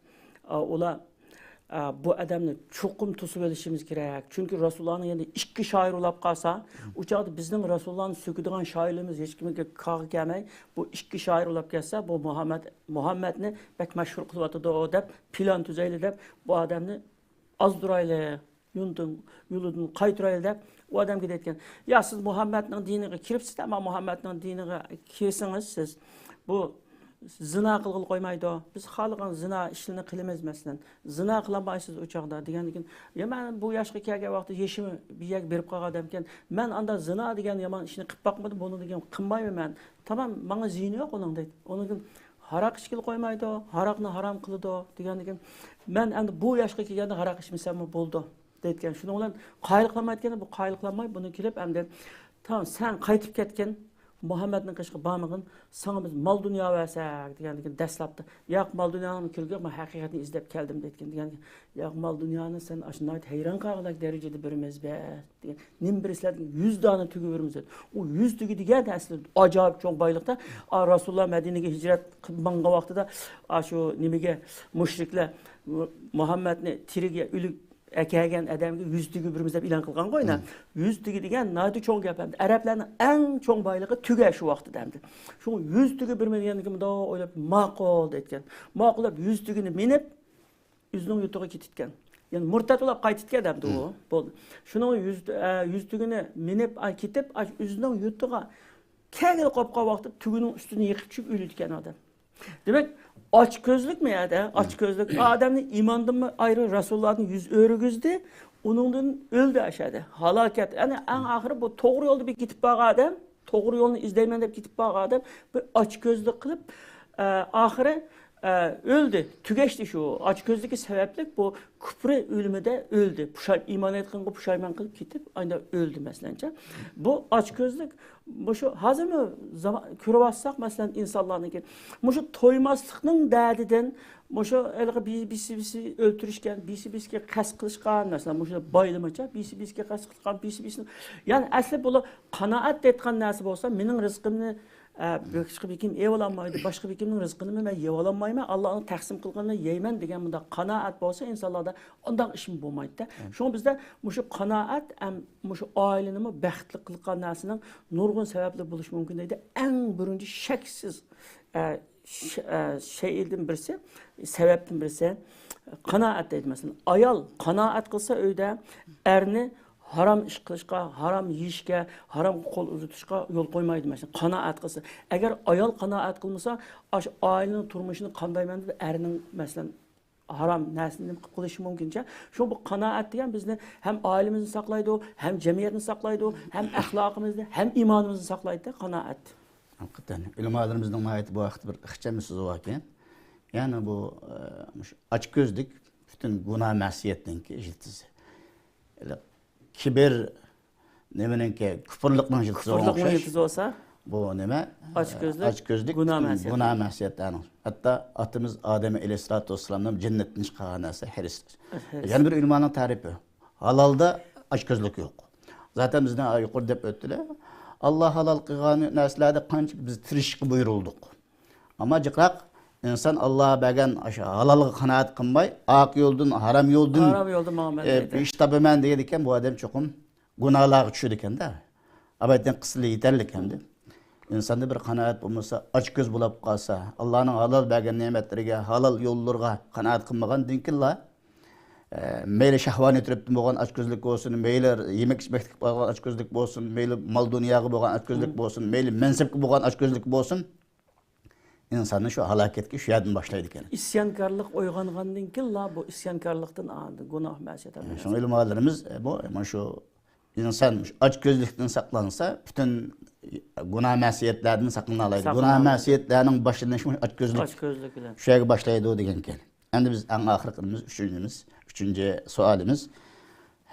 ئا، ئۇلار، ئا، بۇ ئادەمنى چوقۇم توسۇپ ئېلىشىمىز كېرەك. چۈنكى رەسۇلۇللانىڭ يېنىدا ئىككى شائىر ئۇلاپ قالسا، ئۇ چاغدا بىزنىڭ رەسۇلۇللانى سۆكىدىغان شائىرلىرىمىز ھېچكىمگە كارغا كەلمەي، بۇ ئىككى شائىر ئۇلاپ كەتسە، بۇ مۇھەممەد، مۇھەممەدنى بەك مەشھۇر قىلىۋاتىدۇ دەپ پىلان تۈزەيلى دەپ، بۇ ئادەمنى ئازدۇرايلى، يولدىن، يولىدىن قايتۇرايلى دەپ، ئۇ ئادەمگە دەيدىكەن، يا سىز مۇھەممەدنىڭ دىنىغا كىرىپسىز، ئەمما مۇھەممەدنىڭ دىنىغا كىرسىڭىز سىز، بۇ زىنا قىلغىلى قويمايدۇ. بىز خالىغان زىنا ئىشلىرىنى قىلىمىز، مەسىلەن. زىنا قىلالمايسىز ئۇ چاغدا، دېگەندىكىن، يا مەن بۇ ياشقا كەلگەن ۋاقىتتا يېشىم بىر يەرگە بېرىپ قالغان ئادەمكەن، مەن ئاندا زىنا دېگەن يامان ئىشنى قىلىپ باقمىدىم، بۇنى دېگەن قىلمايمەن مەن. تامام، ماڭا زىيىنى يوق ئۇنىڭ، دەيدۇ. ئۇنىڭدىن ھاراق ئىچكىلى قويمايدۇ، ھاراقنى ھارام قىلىدۇ، دېگەندىكىن، مەن ئەمدى بۇ ياشقا كەلگەندە ھاراق ئىچمىسەممۇ بولىدۇ، دەيدىكەن. شۇنىڭ بىلەن قايىل قىلالمايدىكەن، بۇ قايىل قىلالماي، بۇنى كېلىپ ئەمدى، تامام، سەن قايتىپ كەتكىن، مۇھەممەدنىڭ قېشىغا بارمىغىن، ساڭا بىز مال دۇنيا بەرسەك، دېگەندىكىن، دەسلەپتە، ياق، مال دۇنيانىڭ كېرىكى يوق، مەن ھەقىقەتنى ئىزدەپ كەلدىم، دەيدىكەن. دېگەن، ياق، مال دۇنيانى سەن ئاشۇ ناھايىتى ھەيران قالغۇدەك دەرىجىدە بېرىمىز بەس، دېگەن. نېمە بىر سىلەردىن يۈز دانە تۆگە بېرىمىز، دېدى. ئۇ يۈز تۆگە دېگەن ئەسلى ئاجايىپ چوڭ بايلىقتا. ئا، رەسۇلۇللا مەدىنىگە ھىجرەت قىلىپ ماڭغان ۋاقتىدا، ئا، شۇ نېمىگە، مۇشرىكلار مۇھەممەدنى تىرىگە، ئۆلۈك ئەكەلگەن ئادەمگە يۈز تۆگە بېرىمىز دەپ ئېلان قىلغانغۇ ئەينە. يۈز تۆگە دېگەن ناھايىتى چوڭ گەپ ئەمدى. ئەرەبلەرنىڭ ئەڭ چوڭ بايلىقى تۆگە شۇ ۋاقتىدا ئەمدى. شۇڭا يۈز تۆگە بېرىمىز دېگەندىكىن مۇنداق ئويلاپ، ماقۇل دەيدىكەن. ماقۇل دەپ يۈز تۆگىنى مىنىپ، ئۆزىنىڭ يۇرتىغا كېتىدىكەن. يەنى مۇرتەت بولۇپ قايتىدىكەن ئەمدى ئۇ. بولدى. شۇنىڭ يۈز، ئە، يۈز تۆگىنى مىنىپ، ئا، كېتىپ، ئاشۇ ئۆزىنىڭ يۇرتىغا كەلگىلى قوپقان ۋاقتىدا تۆگىنىڭ ئۈستىدىن يىقىپ چۈشۈپ ئۆلىدىكەن ئادەم. دېمەك، ئاچكۆزلۈكمۇ يەردە؟ ئاچكۆزلۈك. ئادەمنى ئىماندىنمۇ ئايرى، رەسۇلۇللادىن يۈز ئۆرۈگۈزدى، ئۇنىڭدىن ئۆلدى ئاشۇ يەردە. ھالاكەت. يەنى ئەڭ ئاخىرى بۇ توغرا يولدا بىر كېتىپ بارغان ئادەم، توغرا يولنى ئىزدەيمەن دەپ كېتىپ بارغان ئادەم بىر ئاچكۆزلۈك قىلىپ، ئە، ئاخىرى، ئە، ئۆلدى. تۈگەشتى شۇ. ئاچكۆزلۈكى سەۋەبلىك بۇ كۇپرى ئۆلۈمىدە ئۆلدى. پۇشاي-، ئىمان ئېيتقانغا پۇشايمان قىلىپ كېتىپ، ئاندىن ئۆلدى، مەسىلەنچە. بۇ ئاچكۆزلۈك، مۇشۇ ھازىرمۇ زاما-، كۆرۈۋاتساق، مەسىلەن، ئىنسانلارنىڭكى مۇشۇ تويماسلىقنىڭ دەردىدىن، مۇشۇ ھېلىقى بىر-، بىرسى بىرسى ئۆلتۈرۈشكەن، بىرسى بىرسىگە قەست قىلىشقان، مەسىلەن، مۇشۇ بايلىمىچە، بىرسى بىرسىگە قەست قىلىشقان، بىرسى بىرسىنى، يەنى ئەسلى بۇلار قانائەت دەيدىغان نەرسە بولسا، مېنىڭ رىزقىمنى ئە، باشقا بىر كىم ئېۋالالمايدۇ، باشقا بىر كىمنىڭ رىزقىنىمۇ مەن يەۋالالمايمەن، ئاللانىڭ تەقسىم قىلغىنىنى يەيمەن دېگەن مۇنداق قانائەت بىلسە ئىنسانلاردا، ئۇنداق ئىشمۇ بولمايدۇ-دە. شۇڭا بىزدە مۇشۇ قانائەت ھەم مۇشۇ ئائىلىنىمۇ بەختلىك قىلغان نەرسىنىڭ نۇرغۇن سەۋەبلىرى بولۇشى مۇمكىن دەيدۇ. ئەڭ بىرىنچى شەكسىز، ئە، ش-، ئە، شەيئىدىن بىرسى، سەۋەبتىن بىرسى، قانائەت دەيدۇ. مەسىلەن، ئايال قانائەت قىلسا ئۆيدە، ئەرنى ھارام ئىش قىلىشقا، ھارام يېيىشكە، ھارامغا قول ئۇزىتىشقا يول قويمايدۇ. مەسىلەن، قانائەت قىلسا. ئەگەر ئايال قانائەت قىلمىسا، ئاشۇ ئائىلىنىڭ تۇرمۇشىنى قامدايمەن دەپ، ئەرنىڭ، مەسىلەن، ھارام نەرسىنى نېمە قىلىپ قىلىشى مۇمكىنچە. شۇ بۇ قانائەت دېگەن بىزنى ھەم ئائىلىمىزنى ساقلايدۇ، ھەم جەمئىيەتنى ساقلايدۇ، ھەم ئەخلاقىمىزنى، ھەم ئىمانىمىزنى ساقلايدۇ، قانائەت. ھەقىقەتەن، ئۆلىمالىرىمىزنىڭ ناھايىتى بۇ ھەقتە بىر ئىخچام سۆزى باركەن. يەنى بۇ، ئە، مۇشۇ ئاچكۆزلۈك پۈتۈن گۇناھ مەسىيەتنىڭكى يىلتىزى. كىبىر نېمىنىڭكى، كۇپۇرلۇقنىڭ يىلتىزى بولغان كۇپۇرلۇقنىڭ ئوخشاش. يىلتىزى بولسا، بۇ نېمە؟ ئاچكۆزلۈك، ئاچكۆزلۈك گۇناھ پۈتۈن مەسىيەت. گۇناھ مەسىيەتلەرنىڭ. ھەتتا ئاتىمىز ئادەم ئەلەيھىسسالاتۇ ۋەسسالامنىڭ جەننەتتىن چىقارغان نەرسە ھىرس. ھىرس. يەنە بىر ئۆلىمانىڭ تەرىپى. ھالالدا ئاچكۆزلۈك يوق. زاتەن بىزنى يۇقىرىدا دەپ ئۆتتىلە. ئاللا ھالال قىلغان نەرسىلەردە قانچە بىز تىرىشىشقا بۇيرۇلدۇق. ئەمما جىقراق ئىنسان ئاللا بەرگەن ئاشۇ ھالالغا قانائەت قىلماي، ئاق يولدىن، ھارام يولدىن، ھارام يولدىن ماڭىمەن ئە، دەيدۇ. ئىش تاپىمەن دېگەندىكىن، بۇ ئادەم چوقۇم گۇناھلارغا چۈشىدىكەن-دە. ئەبەدىن قىسىلى يېتەرلىك ئەمدى. ئىنساندا بىر قانائەت بولمىسا، ئاچكۆز بولاپ قالسا، ئاللانىڭ ھالال بەرگەن نېمەتلىرىگە، ھالال يوللىرىغا قانائەت قىلمىغاندىن كېيىنلا، ئە، مەيلى شەھۋانىي تەرەپتىن بولغان ئاچكۆزلۈك بولسۇن، مەيلى يېمەك ئىچمەكلىككە بولغان ئاچكۆزلۈك بولسۇن، مەيلى مال دۇنياغا بولغان ئاچكۆزلۈك بولسۇن، مەيلى مەنسەپكە بولغان ئاچكۆزلۈك بولسۇن، ئىنساننى شۇ ھالاكەتكە شۇ يەردىن باشلايدىكەن. ئىسيانكارلىق ئويغانغاندىن كېيىنلا بۇ ئىسيانكارلىقتىن ئاندىن گۇناھ مەسىيەت. شۇڭا ئۆلىمالىرىمىز، ئە، بۇ، مانا شۇ ئىنسان مۇشۇ ئاچكۆزلۈكتىن ساقلانسا، پۈتۈن گۇناھ مەسىيەتلەردىن ساقلىنالايدۇ. ساقلىنالايدۇ. گۇناھ مەسىيەتلەرنىڭ باشلىنىشى مۇشۇ ئاچكۆزلۈك. ئاچكۆزلۈك بىلەن. شۇ يەرگە باشلايدۇ دېگەنكەن. ئەمدى بىز ئەڭ ئاخىرقىمىز، ئۈچىنچىمىز، ئۈچىنچى سوئالىمىز،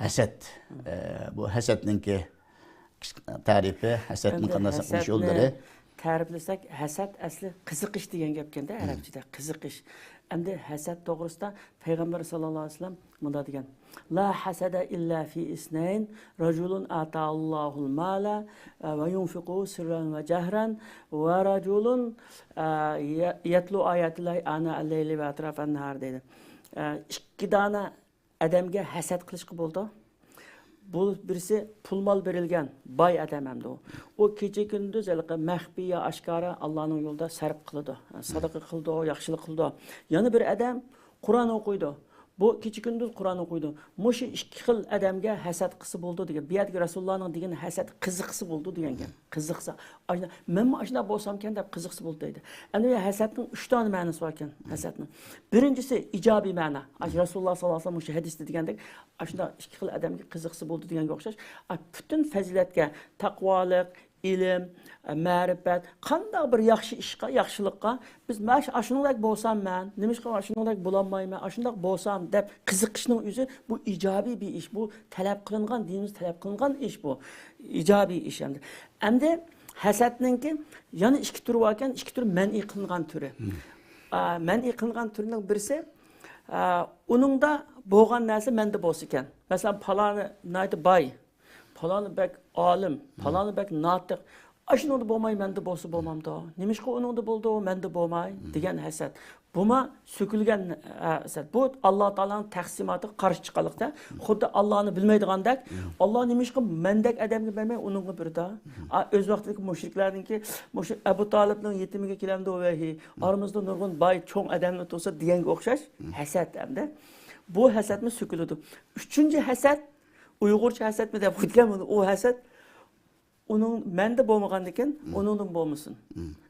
ھەسەت. ئە، بۇ ھەسەتنىڭكى تەرىپى، ھەسەتنى ئەمدى قانداق ساقلىنىش ھەسەتنى يوللىرى؟ تەرىپلىسەك، ھەسەت ئەسلى قىزىقىش دېگەن گەپكەن-دە، ئەرەبچىدە قىزىقىش. ئەمدى ھەسەت توغرىسىدا پەيغەمبەر ساللاللاھۇ ئەلەيھى ۋەسەللەم مۇنداق دېگەن: لا حسد إلا في اثنين، رجل آتاه الله المال، ئە، وينفقه سرا وجهرا، ورجل، ئە، ي-، يتلو آيات الله آناء الليل وأطراف النهار دەيدۇ. ئە، ئىككى دانە ئادەمگە ھەسەت قىلىشقا بولىدۇ. بۇ بىرسى پۇل مال بېرىلگەن باي ئادەم ئەمدى ئۇ. ئۇ كېچە كۈندۈز ھېلىقى مەخپىي يا ئاشكارا ئاللانىڭ يولىدا سەرپ قىلىدۇ. ساداقە قىلىدۇ، ياخشىلىق قىلىدۇ. يەنە بىر ئادەم قۇرئان ئوقۇيدۇ. بۇ كېچە كۈندۈز قۇرئان ئوقۇيدۇ. مۇشۇ ئىككى خىل ئادەمگە ھەسەت قىلسا بولىدۇ دېگەن. بۇ يەردىكى رەسۇلۇللانىڭ دېگىنى ھەسەت قىزىقسا بولىدۇ دېگەن گەپ. قىزىقسا. ئاشۇنداق، مەنمۇ ئاشۇنداق بولسامكەن دەپ قىزىقسا بولىدۇ دەيدۇ. ئەنە ھەسەتنىڭ ئۈچ دانە مەنىسى باركەن، ھەسەتنىڭ. بىرىنچىسى ئىجابىي مەنە. ئاشۇ رەسۇلۇللا ساللاللاھۇ ئەلەيھى ۋەسەللەم مۇشۇ ھەدىستە دېگەندەك، ئاشۇنداق ئىككى خىل ئادەمگە قىزىقسا بولىدۇ دېگەنگە ئوخشاش. ئا، پۈتۈن پەزىلەتكە، تەقۋالىق، ئىلىم، مەرىپەت، قانداق بىر ياخشى ئىشقا، ياخشىلىققا بىز مانا ئاشۇنىڭدەك بولسام مەن، نېمىشقا ئاشۇنىڭدەك بولالمايمەن، ئاشۇنداق بولسام دەپ قىزىقىشنىڭ ئۆزى بۇ ئىجابىي بىر ئىش، بۇ تەلەپ قىلىنغان، دىنىمىز تەلەپ قىلىنغان ئىش بۇ. ئىجابىي ئىش ئەمدى. ئەمدى ھەسەتنىڭكى يەنە ئىككى تۈرى باركەن، ئىككى تۈرى مەنئى قىلىنغان تۈرى. ئا، مەنئى قىلىنغان تۈرىنىڭ بىرسى، ئا، ئۇنىڭدا بولغان نەرسە مەندە بولسىكەن. مەسىلەن، پالانى ناھايىتى باي، پالانى بەك ئالىم، پالانى بەك ناتىق. ئاشۇنىڭدا بولماي مەندە بولسا بولمامدۇ؟ نېمىشقا ئۇنىڭدا بولىدۇ، مەندە بولماي؟ دېگەن ھەسەت. بۇما سۆكۈلگەن، ئە، ھەسەت. بۇ ئاللا تائالانىڭ تەقسىماتىغا قارشى چىققانلىقتا، خۇددى ئاللانى بىلمەيدىغاندەك، ئاللا نېمىشقا مەندەك ئادەمگە بەرمەي، ئۇنىڭغا بېرىدۇ؟ ئا، ئۆز ۋاقتىدىكى مۇشرىكلارنىڭكى، مۇشۇ ئەبۇ تالىپنىڭ يېتىمىگە كېلەمدۇ ۋەھىي، ئارىمىزدا نۇرغۇن باي، چوڭ ئادەملەر تۇرسا دېگەنگە ئوخشاش ھەسەت ئەمدى. بۇ ھەسەتمۇ سۆكۈلىدۇ. ئۈچىنچى ھەسەت، ئۇيغۇرچە ھەسەتمۇ دەپ قويىدىكەن بۇنى، ئۇ ھەسەت ئۇنىڭ مەندە بولمىغاندىكىن، ئۇنىڭدىمۇ بولمىسۇن.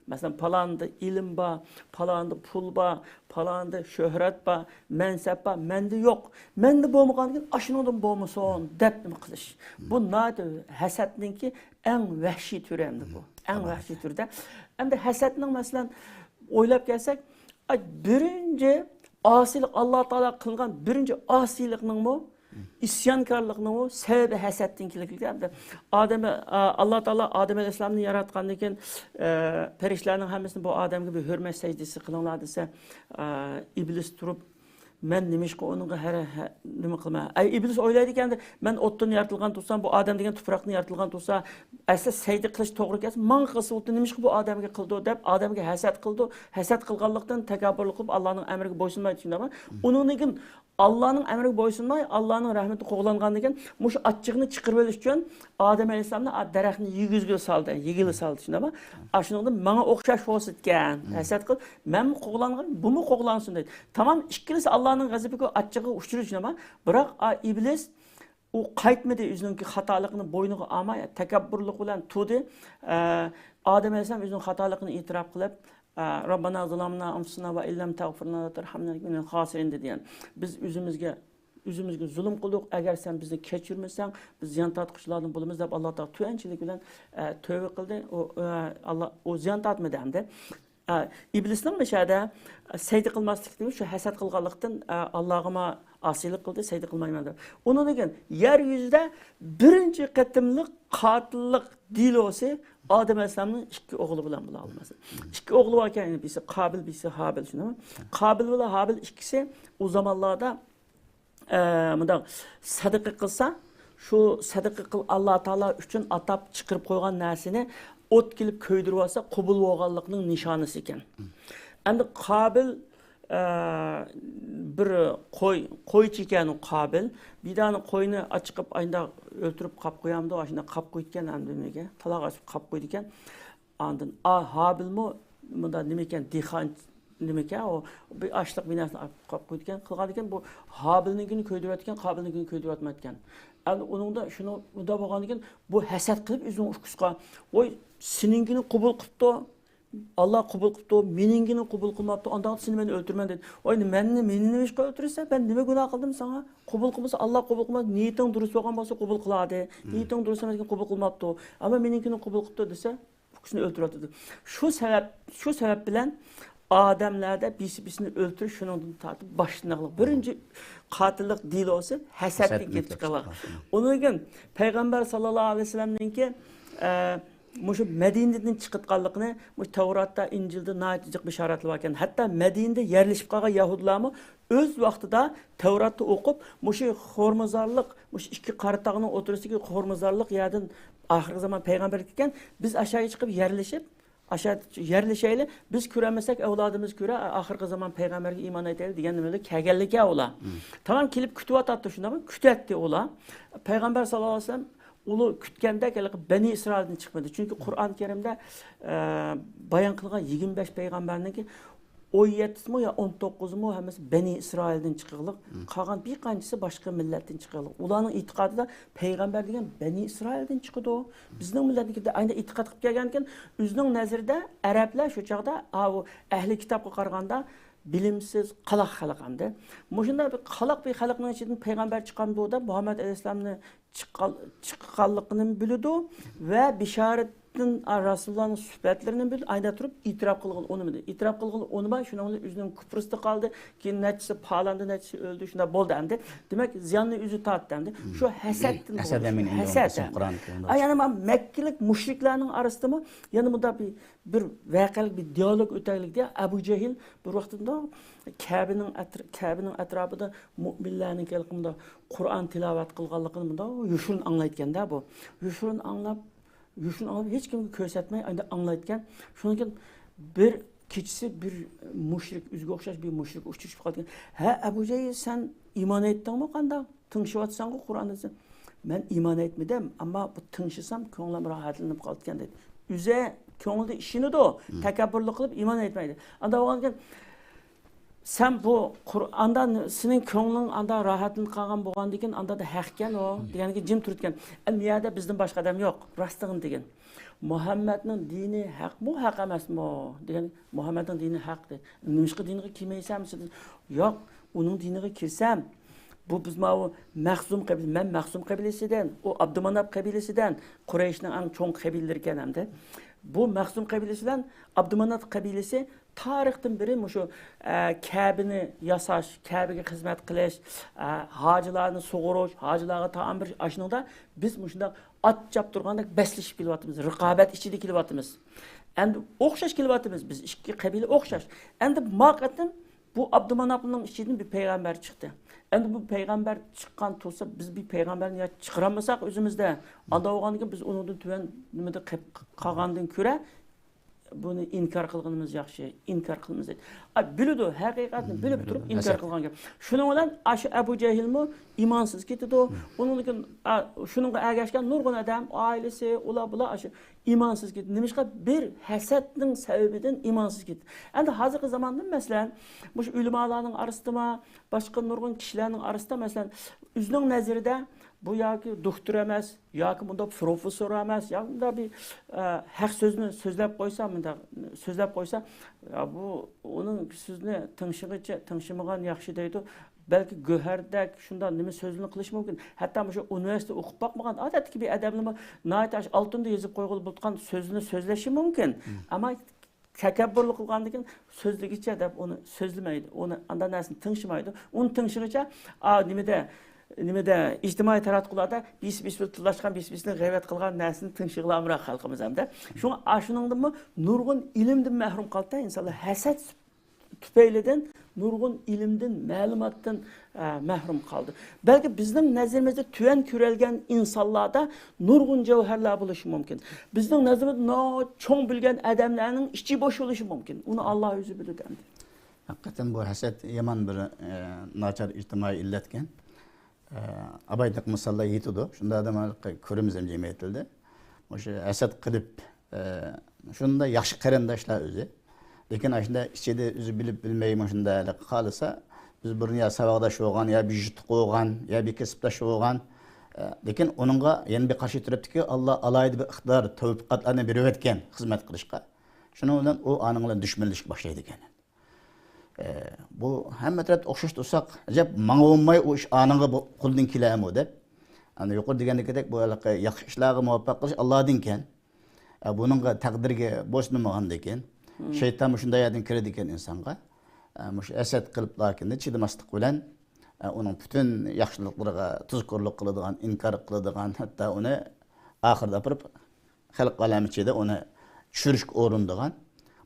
مەسىلەن، پالانىدا ئىلىم بار، پالانىدا پۇل بار، پالانىدا شۆھرەت بار، مەنسەپ بار، مەندە يوق. مەندە بولمىغاندىكىن، ئاشۇنىڭدىمۇ بولمىسۇن دەپ نېمە قىلىش. بۇ ناھايىتى ھەسەتنىڭكى ئەڭ ۋەھشىي تۈرى ئەمدى بۇ. ئەڭ ۋەھشىي تۈردە. ئەمدى ھەسەتنىڭ، مەسىلەن، ئويلاپ كەلسەك، ئاي، بىرىنچى ئاسىيلىق، ئاللا تائالا قىلغان بىرىنچى ئاسىيلىقنىڭمۇ، ئىسيانكارلىقنىڭمۇ سەۋەبى ھەسەتتىن كېلىدۇ. ئەمدى ئادەم، ئا، ئاللا تائالا ئادەم ئەلەيھىسسالامنى ياراتقاندىن كېيىن، ئە، پەرىشتىلەرنىڭ ھەممىسىنى بۇ ئادەمگە بىر ھۆرمەت سەجدىسى قىلىڭلار دېسە، ئا، ئىبلىس تۇرۇپ، مەن نېمىشقا ئۇنىڭغا ھەر، ھە-، نېمە قىلىمەن؟ ئەي، ئىبلىس ئويلايدىكەن، مەن ئوتتىن يارىتىلغان تۇرسام، بۇ ئادەم دېگەن تۇپراقتىن يارىتىلغان تۇرسا، ئەسلى سەجدە قىلىش توغرا كەلسە، ماڭا قىلسا بولدى، نېمىشقا بۇ ئادەمگە قىلىدۇ دەپ، ئادەمگە ھەسەت قىلىدۇ. ھەسەت قىلغانلىقتىن تەكەببۇرلۇق قىلىپ، ئاللانىڭ ئەمرىگە بويسۇنمايدۇ، شۇنداقمۇ؟ ئۇنىڭدىن كېيىن ئاللانىڭ ئەمرىگە بويسۇنماي، ئاللانىڭ رەھمىتىدىن قوغلانغاندىن كېيىن، مۇشۇ ئاچچىقىنى چىقىرىۋېلىش ئۈچۈن ئادەم ئەلەيھىسسالامنى ئا دەرەخنى يېگۈزگىلى سالدى، يېگىلى سالدى، شۇنداقمۇ؟ ئاشۇنىڭدىن ماڭا ئوخشاش بولسىدىكەن، ھەسەت قىلىپ، مەنمۇ قوغلانغان، بۇمۇ قوغلانسۇن دەيدۇ. تامام ئىككىلىسى ئاللانىڭ غەزىپىگە، ئاچچىقىغا ئۇچرىدى، شۇنداقمۇ؟ بىراق ئا ئىبلىس ئۇ قايتمىدى، ئۆزىنىڭكى خاتالىقىنى بوينىغا ئالماي، تەكەببۇرلۇق بىلەن تۇردى. ئە، ئادەم ئەلەيھىسسالام ئۆزىنىڭ خاتالىقىنى ئېتىراپ قىلىپ، ئە، رەببەنا زەلەمنا ئەنفۇسەنا ۋە ئىللەم تەغفىر لەنا ۋە تەرھەمنا لەنەكۇنەننە مىنەل خاسىرىن دېدى. يەنى، بىز ئۆزىمىزگە، ئۆزىمىزگە زۇلۇم قىلدۇق، ئەگەر سەن بىزنى كەچۈرمىسەڭ، بىز زىيان تارتقۇچىلاردىن بولىمىز دەپ، ئاللا تائالا تۆۋەنچىلىك بىلەن، ئە، تۆۋە قىلدى. ئۇ، ئە، ئاللا، ئۇ زىيان تارتمىدى ئەمدى. ئە، ئىبلىسنىڭ مۇشۇ يەردە سەجدە قىلماسلىقى شۇ ھەسەت قىلغانلىقتىن، ئە، ئاللاغىمۇ ئاسىيلىق قىلدى، سەجدە قىلمايمەن دەپ. ئۇنىڭدىن كېيىن يەر يۈزىدە بىرىنچى قېتىملىق قاتىللىق دېلوسى ئادەم ئەلەيھىسسالامنىڭ ئىككى ئوغلى بىلەن بولا، ئاللا بەرسە. ئىككى ئوغلى باركەن، بىرسى قابىل، بىرسى ھابىل، شۇنداقمۇ؟ قابىل بىلەن ھابىل ئىككىسى ئۇ زامانلاردا ئە، مۇنداق سەدىقە قىلسا، شۇ سەدىقە قىل، ئاللا تائالا ئۈچۈن ئاتاپ چىقىرىپ قويغان نەرسىنى ئوت كېلىپ كۆيدۈرۈۋالسا، قوبۇل بولغانلىقنىڭ نىشانىسى ئىكەن. ئەمدى قابىل، ئە، بىر قوي، قويچى ئىكەن ئۇ قابىل. بىر دانە قوينى ئاچىقىپ، ئاينداق ئۆلتۈرۈپ قاپ قويامدۇ؟ ئاشۇنداق قاپ قويىدىكەن ئەمدى نېمىگە؟ تالاغا ئاچىپ قاپ قويىدىكەن. ئاندىن، ئا، ھابىلمۇ مۇنداق نېمىكەن، دېھقان نېمىكەن، ئۇ بىر ئاشلىق بىر نەرسىنى ئاپ قويىدىكەن، قىلغاندىكىن بۇ ھابىلنىڭكىنى كۆيدۈرۈۋەتكەن، قابىلنىڭكىنى كۆيدۈرۈۋەتمەيدىكەن. ئەمدى ئۇنىڭدا شۇنىڭ، ئۇنداق بولغاندىكىن بۇ ھەسەت قىلىپ ئۆزىنىڭ ئۇكىسىغا، ۋاي، سېنىڭكىنى قوبۇل قىپتۇ، ئاللا قوبۇل قىپتۇ، مېنىڭكىنى قوبۇل قىلماپتۇ، ئانداق سېنى مەن ئۆلتۈرىمەن دېدى. ۋاي، مەننى، مېنى نېمە ئىشقا ئۆلتۈرىسەن؟ مەن نېمە گۇناھ قىلدىم ساڭا؟ قوبۇل قىلمىسا، ئاللا قوبۇل قىلماس، نىيىتىڭ دۇرۇس بولغان بولسا قوبۇل قىلاتتى. نىيىتىڭ دۇرۇس ئەمەس ئىكەن، قوبۇل قىلماپتۇ. ئەمما مېنىڭكىنى قوبۇل قىپتۇ دېسە، ئۇكىسىنى ئۆلتۈرۈۋاتىدۇ. شۇ سەۋەب، شۇ سەۋەب بىلەن ئادەملەردە بىرسى بىرسىنى ئۆلتۈرۈش شۇنىڭدىن تارتىپ باشلىنىقلىق. بىرىنچى قاتىللىق دېلوسى ھەسەتتىن كېلىپ چىقىدۇ. ئۇنىڭدىن كېيىن پەيغەمبەر ساللاللاھۇ ئەلەيھى ۋەسەللەمنىڭكى، ئە، مۇشۇ مەدىنىدىن چىقىۋاتقانلىقىنى مۇشۇ تەۋراتتا، ئىنجىلدا ناھايىتى جىق بىشارەتلەر باركەن. ھەتتا مەدىنىدە يەرلىشىپ قالغان يەھۇدىيلارمۇ ئۆز ۋاقتىدا تەۋراتنى ئوقۇپ، مۇشۇ خورمىزارلىق، مۇشۇ ئىككى قارا تاغنىڭ ئوتتۇرىسىدىكى خورمىزارلىق يەردىن ئاخىرقى زامان پەيغەمبەر كەلگەن، بىز ئاشۇ يەرگە چىقىپ يەرلىشىپ، ئاشۇ يەرلىشەيلى، بىز كۆرەلمىسەك ئەۋلادىمىز كۆرە، ئاخىرقى زامان پەيغەمبەرگە ئىمان ئېيتايلى دېگەن نېمە بىلەن كەلگەنلىكى ئۇلار. تامام كېلىپ كۈتۈۋاتاتتى، شۇنداقمۇ؟ كۈتەتتى ئۇلار. پەيغەمبەر ساللاللاھۇ ئەلەيھى ۋەسەللەم ئۇلار كۈتكەندەك ھېلىقى بەنى ئىسرائىلدىن چىقمىدى. چۈنكى قۇرئان كەرىمدە، ئە، بايان قىلغان يىگىرمە بەش پەيغەمبەرنىڭكى ئون يەتتىسىمۇ يا ئون توققۇزىمۇ ھەممىسى بەنى ئىسرائىلدىن چىقىقلىق، قالغان بىر قانچىسى باشقا مىللەتتىن چىقىقلىق. ئۇلارنىڭ ئېتىقادىدا پەيغەمبەر دېگەن بەنى ئىسرائىلدىن چىقىدۇ. بىزنىڭ مىللەتنىڭكى ئاينى ئېتىقاد قىلىپ كەلگەنكەن، ئۆزىنىڭ نەزىرىدە ئەرەبلەر شۇ چاغدا، ئاۋۇ ئەھلى كىتابقا قارىغاندا بىلىمسىز، قالاق خەلق ئەمدى. مۇشۇنداق بىر قالاق بىر خەلقنىڭ ئىچىدىن پەيغەمبەر چىقامدۇ دەپ مۇھەممەد ئەلەيھىسسالامنى چىققان-، چىققانلىقىنى بىلىدۇ ۋە بىشارەتتىن، ئا، رەسۇلۇللانىڭ سۈپەتلىرىنى بىلىدۇ. ئايدا تۇرۇپ ئېتىراپ قىلغىلى ئۇنىمىدى. ئېتىراپ قىلغىلى ئۇنىماي، شۇنىڭ بىلەن ئۆزىنىڭ كۇپرىسىدا قالدى. كېيىن نەچچىسى پالاندى، نەچچىسى ئۆلدى، شۇنداق بولدى ئەمدى. دېمەك، زىياننى ئۆزى تارتتى ئەمدى. شۇ ھەسەتتىن ھەسەت بولۇش. ئەمىن ئىندا ھەسەت. بولسۇن، قۇرئان كەرىمدە. ئا، يەنە مانا مەككىلىك مۇشرىكلارنىڭ ئارىسىدىمۇ يەنە مۇنداق بىر، بىر ۋەقەلىك، بىر دىئالوگ ئۆتەيلىك دېگەن. ئەبۇ جەھىل بىر ۋاقىتتا مۇنداق كەبىنىڭ ئەتر-، كەبىنىڭ ئەتراپىدا مۆمىنلەرنىڭ ھېلىقى مۇنداق قۇرئان تىلاۋەت قىلغانلىقىنى مۇنداق يوشۇرۇن ئاڭلايدىكەن-دە بۇ. يوشۇرۇن ئاڭلاپ، يوشۇرۇن ئاڭلاپ، ھېچكىمگە كۆرسەتمەي، ئاندىن ئاڭلايدىكەن. شۇنىڭ كېيىن بىر كېچىسى بىر مۇشرىك، ئۆزىگە ئوخشاش بىر مۇشرىك ئۇچرىشىپ قالىدىكەن. ھە، ئەبۇ جەھىل، سەن ئىمان ئېيتتىڭمۇ قانداق؟ تىڭشىۋاتىسەنغۇ قۇرئان دېسە. مەن ئىمان ئېيتمىدىم، ئەمما بۇ تىڭشىسام كۆڭلۈم راھەتلىنىپ قالىدىكەن دەيدۇ. ئۆزى كۆڭلىدە ئىشىنىدۇ، تەكەببۇرلۇق قىلىپ ئىمان ئېيتمايدۇ. ئاندا بولغاندىكىن، سەن بۇ قۇرئاندا سېنىڭ كۆڭلۈڭ ئاندا راھەتلىنىپ قالغان بولغاندىكىن، ئاندا دا ھەقكەن ئۇ، دېگەندىكىن جىم تۇرىدىكەن. ئەمدى يەردە بىزدىن باشقا ئادەم يوق، راستىغىنى دېگىن. مۇھەممەدنىڭ دىنى ھەقمۇ، ھەق ئەمەسمۇ؟ دېگەن، مۇھەممەدنىڭ دىنى ھەق دېدى. نېمىشقا دىنىغا كىرمەيسەن؟ دېسە، ياق، ئۇنىڭ دىنىغا كىرسەم، بۇ بىز ماۋۇ مەخزۇم قەبىلە، مەن مەخزۇم قەبىلىسىدىن، ئۇ ئابدۇماناپ قەبىلىسىدىن، قۇرەيشنىڭ ئەڭ چوڭ قەبىلىلىرى ئىكەن ئەمدى. بۇ مەخزۇم قەبىلىسى بىلەن ئابدۇماناپ قەبىلىسى تارىختىن بېرى مۇشۇ، ئە، كەبىنى ياساش، كەبىگە خىزمەت قىلىش، ئە، ھاجىلارنى سۇغۇرۇش، ھاجىلارغا تائام بېرىش، ئاشۇنىڭدا بىز مۇشۇنداق ئات چاپتۇرغاندەك بەسلىشىپ كېلىۋاتىمىز، رىقابەت ئىچىدە كېلىۋاتىمىز. ئەمدى ئوخشاش كېلىۋاتىمىز، بىز ئىككى قەبىلە ئوخشاش. ئەمدى ما قېتىم بۇ ئابدۇماناپنىڭ ئىچىدىن بىر پەيغەمبەر چىقتى. ئەمدى بۇ پەيغەمبەر چىققان تۇرسا، بىز بىر پەيغەمبەرنى يا چىقىرالمىساق ئۆزىمىزدە، ئاندا بولغاندىكىن بىز ئۇنىڭدىن تۆۋەن نېمىدە قېلىپ قالغاندىن كۆرە، بۇنى ئىنكار قىلغىنىمىز ياخشى، ئىنكار قىلىمىز دەيدۇ. ئا، بىلىدۇ، ھەقىقەتنى بىلىپ تۇرۇپ ئىنكار قىلغان گەپ. شۇنىڭ بىلەن ئاشۇ ئەبۇ جەھىلمۇ ئىمانسىز كېتىدۇ. ئۇنىڭدىن كېيىن، ئا، شۇنىڭغا ئەگەشكەن نۇرغۇن ئادەم، ئائىلىسى، ئۇلار، بۇلار ئاشۇ ئىمانسىز كېتىدۇ. نېمىشقا؟ بىر ھەسەتنىڭ سەۋەبىدىن ئىمانسىز كېتىدۇ. ئەمدى ھازىرقى زاماندا، مەسىلەن، مۇشۇ ئۆلىمالارنىڭ ئارىسىدىمۇ، باشقا نۇرغۇن كىشىلەرنىڭ ئارىسىدا، مەسىلەن، ئۆزىنىڭ نەزىرىدە بۇ ياكى دوختۇر ئەمەس، ياكى بۇنداق پروفېسسور ئەمەس، ياكى بۇنداق بىر، ئە، ھەق سۆزنى سۆزلەپ قويسا، مۇنداق سۆزلەپ قويسا، يا، بۇ ئۇنىڭ سۆزىنى تىڭشىغىچە، تىڭشىمىغان ياخشى دەيدۇ. بەلكى گۆھەردەك شۇنداق نېمە سۆزلىرىنى قىلىشى مۇمكىن. ھەتتا مۇشۇ ئۇنىۋېرسىتېتتا ئوقۇپ باقمىغان ئادەتتىكى بىر ئادەملىرىمۇ ناھايىتى ئاشۇ ئالتۇندا يېزىپ قويغىلى بولىدىغان سۆزنى سۆزلىشى مۇمكىن. ئەمما تەكەببۇرلۇق قىلغاندىن كېيىن سۆزلىگۈچە دەپ ئۇنى سۆزلىمەيدۇ. ئۇنى ئانداق نەرسىنى تىڭشىمايدۇ. ئۇنى تىڭشىغىچە، ئا، نېمىدە، نېمىدە، ئىجتىمائىي تاراتقۇلاردا بىرسى بىرسى بىلەن تىللاشقان، بىرسى بىرسىنى غەيۋەت قىلغان نەرسىنى تىڭشىغىلى ئامراق خەلقىمىز ھەمدە. شۇڭا ئاشۇنىڭدىنمۇ نۇرغۇن ئىلىمدىن مەھرۇم قالدى ئىنسانلار. ھەسەت تۈپەيلىدىن نۇرغۇن ئىلىمدىن، مەلۇماتتىن، ئە، مەھرۇم قالدى. بەلكى بىزنىڭ نەزىرىمىزدە تۆۋەن كۆرەلگەن ئىنسانلاردا نۇرغۇن جەۋھەرلەر بولۇشى مۇمكىن. بىزنىڭ نەزىرىمىزدە ناھايىتى چوڭ بىلگەن ئادەملەرنىڭ ئىچى بوش بولۇشى مۇمكىن. ئۇنى ئاللا ئۆزى بىلىدۇ ئەمدى. ھەقىقەتەن بۇ ھەسەت يامان بىر، ئە، ناچار ئىجتىمائىي ئىللەتكەن. ئە، ئالاھىدە مىساللار يېتىدۇ. شۇنداق ئادەملەرنى كۆرىمىز ھەم جەمئىيەتلەردە. مۇشۇ ھەسەت قىلىپ، ئە، شۇنداق ياخشى قېرىنداشلار ئۆزى. لېكىن ئاشۇنداق ئىچىدە ئۆزى بىلىپ بىلمەي مۇشۇنداق قالسا، بىز بۇرۇن يا ساۋاقداش بولغان، يا بىر يۇرتتا بولغان، يا بىر كەسىپداش بولغان. ئە، لېكىن ئۇنىڭغا يەنە بىر قارشى تەرەپتىكى ئاللا ئالاھىدە بىر ئىقتىدار، تەۋپىقاتلارنى بېرىۋەتكەن خىزمەت قىلىشقا. شۇنىڭ بىلەن ئۇ ئانىڭ بىلەن دۈشمەنلىشىشكە باشلايدىكەن. ئە، بۇ ھەممە تەرەپتە ئوخشاش تۇرساق، ئەجەب ماڭا بولماي ئۇ ئىش ئانىڭغا بو-، قولدىن كېلەرمۇ دەپ. ئەنە يۇقىرىدا دېگەندىكىدەك، بۇ ھېلىقى ياخشى ئىشلارغا مۇۋەپپەق قىلىش ئاللادىنكەن. ئە، بۇنىڭغا تەقدىرگە بويسۇنمىغاندىكىن، شەيتان مۇشۇنداق يەردىن كىرىدىكەن ئىنسانغا. ئە، مۇشۇ ھەسەت قىلىپلاكىن چىدىماسلىق بىلەن، ئە، ئۇنىڭ پۈتۈن ياخشىلىقلىرىغا تۇزكورلۇق قىلىدىغان، ئىنكار قىلىدىغان، ھەتتا ئۇنى ئاخىرىدا ئاپىرىپ خەلق ئالەم ئىچىدە ئۇنى چۈشۈرۈشكە ئۇرۇنىدىغان.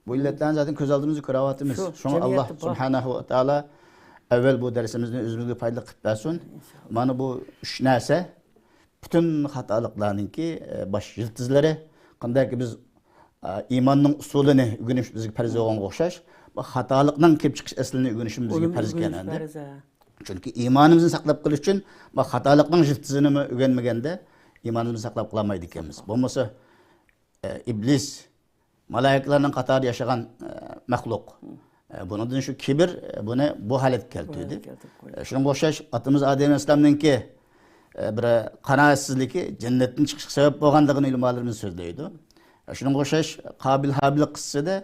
بۇ ئىللەتلەرنى زادىن كۆز ئالدىمىزدا كۆرۈۋاتىمىز. شۇ شۇڭا ئاللا جەمئىيەتتە بار. سۇبھانەھۇ ۋە تائالا ئەۋۋەل بۇ دەرسىمىزنى ئۆزىمىزگە پايدىلىق قىلىپ بەرسۇن. ئىنشاللا. مانا بۇ ئۈچ نەرسە پۈتۈن خاتالىقلارنىڭكى، ئە، باش يىلتىزلىرى. قانداككى بىز، ئە، ئىماننىڭ ئۇسۇلىنى ئۆگىنىش بىزگە پەرز بولغانغا ئوخشاش، بۇ خاتالىقنىڭ كېلىپ چىقىش ئەسلىنى ئۆگىنىشىمىز بىزگە ئۇنى پەرز ئۆگىنىش ئىكەن ئەمدى. پەرز، ھە. چۈنكى ئىمانىمىزنى ساقلاپ قېلىش ئۈچۈن، بۇ خاتالىقنىڭ يىلتىزىنىمۇ ئۆگەنمىگەندە، ئىمانىمىزنى ساقلاپ قالالمايدىكەنمىز. بولمىسا، ئە، ئىبلىس مالايىكىلەرنىڭ قاتارىدا ياشىغان، ئە، مەخلۇق. ئە، بۇنىڭدىن شۇ كىبىر، ئە، بۇنى بۇ ھالەتكە بۇ كەلتۈردى. ھالەتكە كەلتۈرۈپ قويدى. ئە، شۇنىڭغا ئوخشاش ئاتىمىز ئادەم ئەلەيھىسسالامنىڭكى، ئە، بىر قانائەتسىزلىكى جەننەتتىن چىقىشقا سەۋەب بولغانلىقىنى ئۆلىمالىرىمىز سۆزلەيدۇ. ئە، شۇنىڭغا ئوخشاش قابىل ھابىل قىسسىسىدا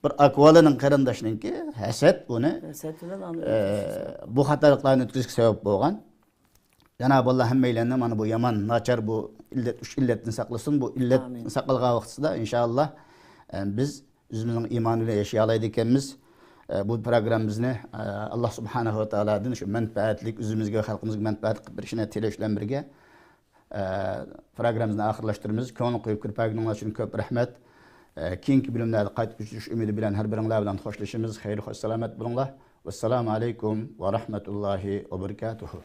بىر ئاكا بالىنىڭ قېرىنداشنىڭكى ھەسەت ئۇنى، ھەسەت بىلەن ئانى ئە، ئۆلتۈرۈشى سەۋەب. بۇ خاتالىقلارنى ئۆتكۈزۈشكە سەۋەب بولغان. جانابى ئاللا ھەممەيلەننى مانا بۇ يامان، ناچار بۇ ئىللەت، ئۈچ ئىللەتتىن ساقلىسۇن. بۇ ئىللەت ئامىن. ساقلىغان ۋاقتىدا، ئىنشائاللا، ئە، بىز ئۆزىمىزنىڭ ئىمانى بىلەن ياشىيالايدىكەنمىز. ئە، بۇ پروگراممىمىزنى، ئە، ئاللا سۇبھانەھۇ ۋە تائالادىن شۇ مەنپەئەتلىك، ئۆزىمىزگە ۋە خەلقىمىزگە مەنپەئەت قىلىپ بېرىشىنى تىلەش بىلەن بىرگە، ئە، پروگراممىمىزنى ئاخىرلاشتۇرىمىز. كۆڭۈل قويۇپ كۆرۈپ بەرگىنىڭلار ئۈچۈن كۆپ رەھمەت. ئە، كېيىنكى بۆلۈملەردە قايتا ئۇچرىشىش ئۈمىدى بىلەن ھەر بىرىڭلار بىلەن خوشلىشىمىز. خەير خوش سالامەت بولۇڭلار. ۋەسسالامۇ ئەلەيكۇم ۋە رەھمەتۇللاھى ۋە بەرىكاتۇھۇ.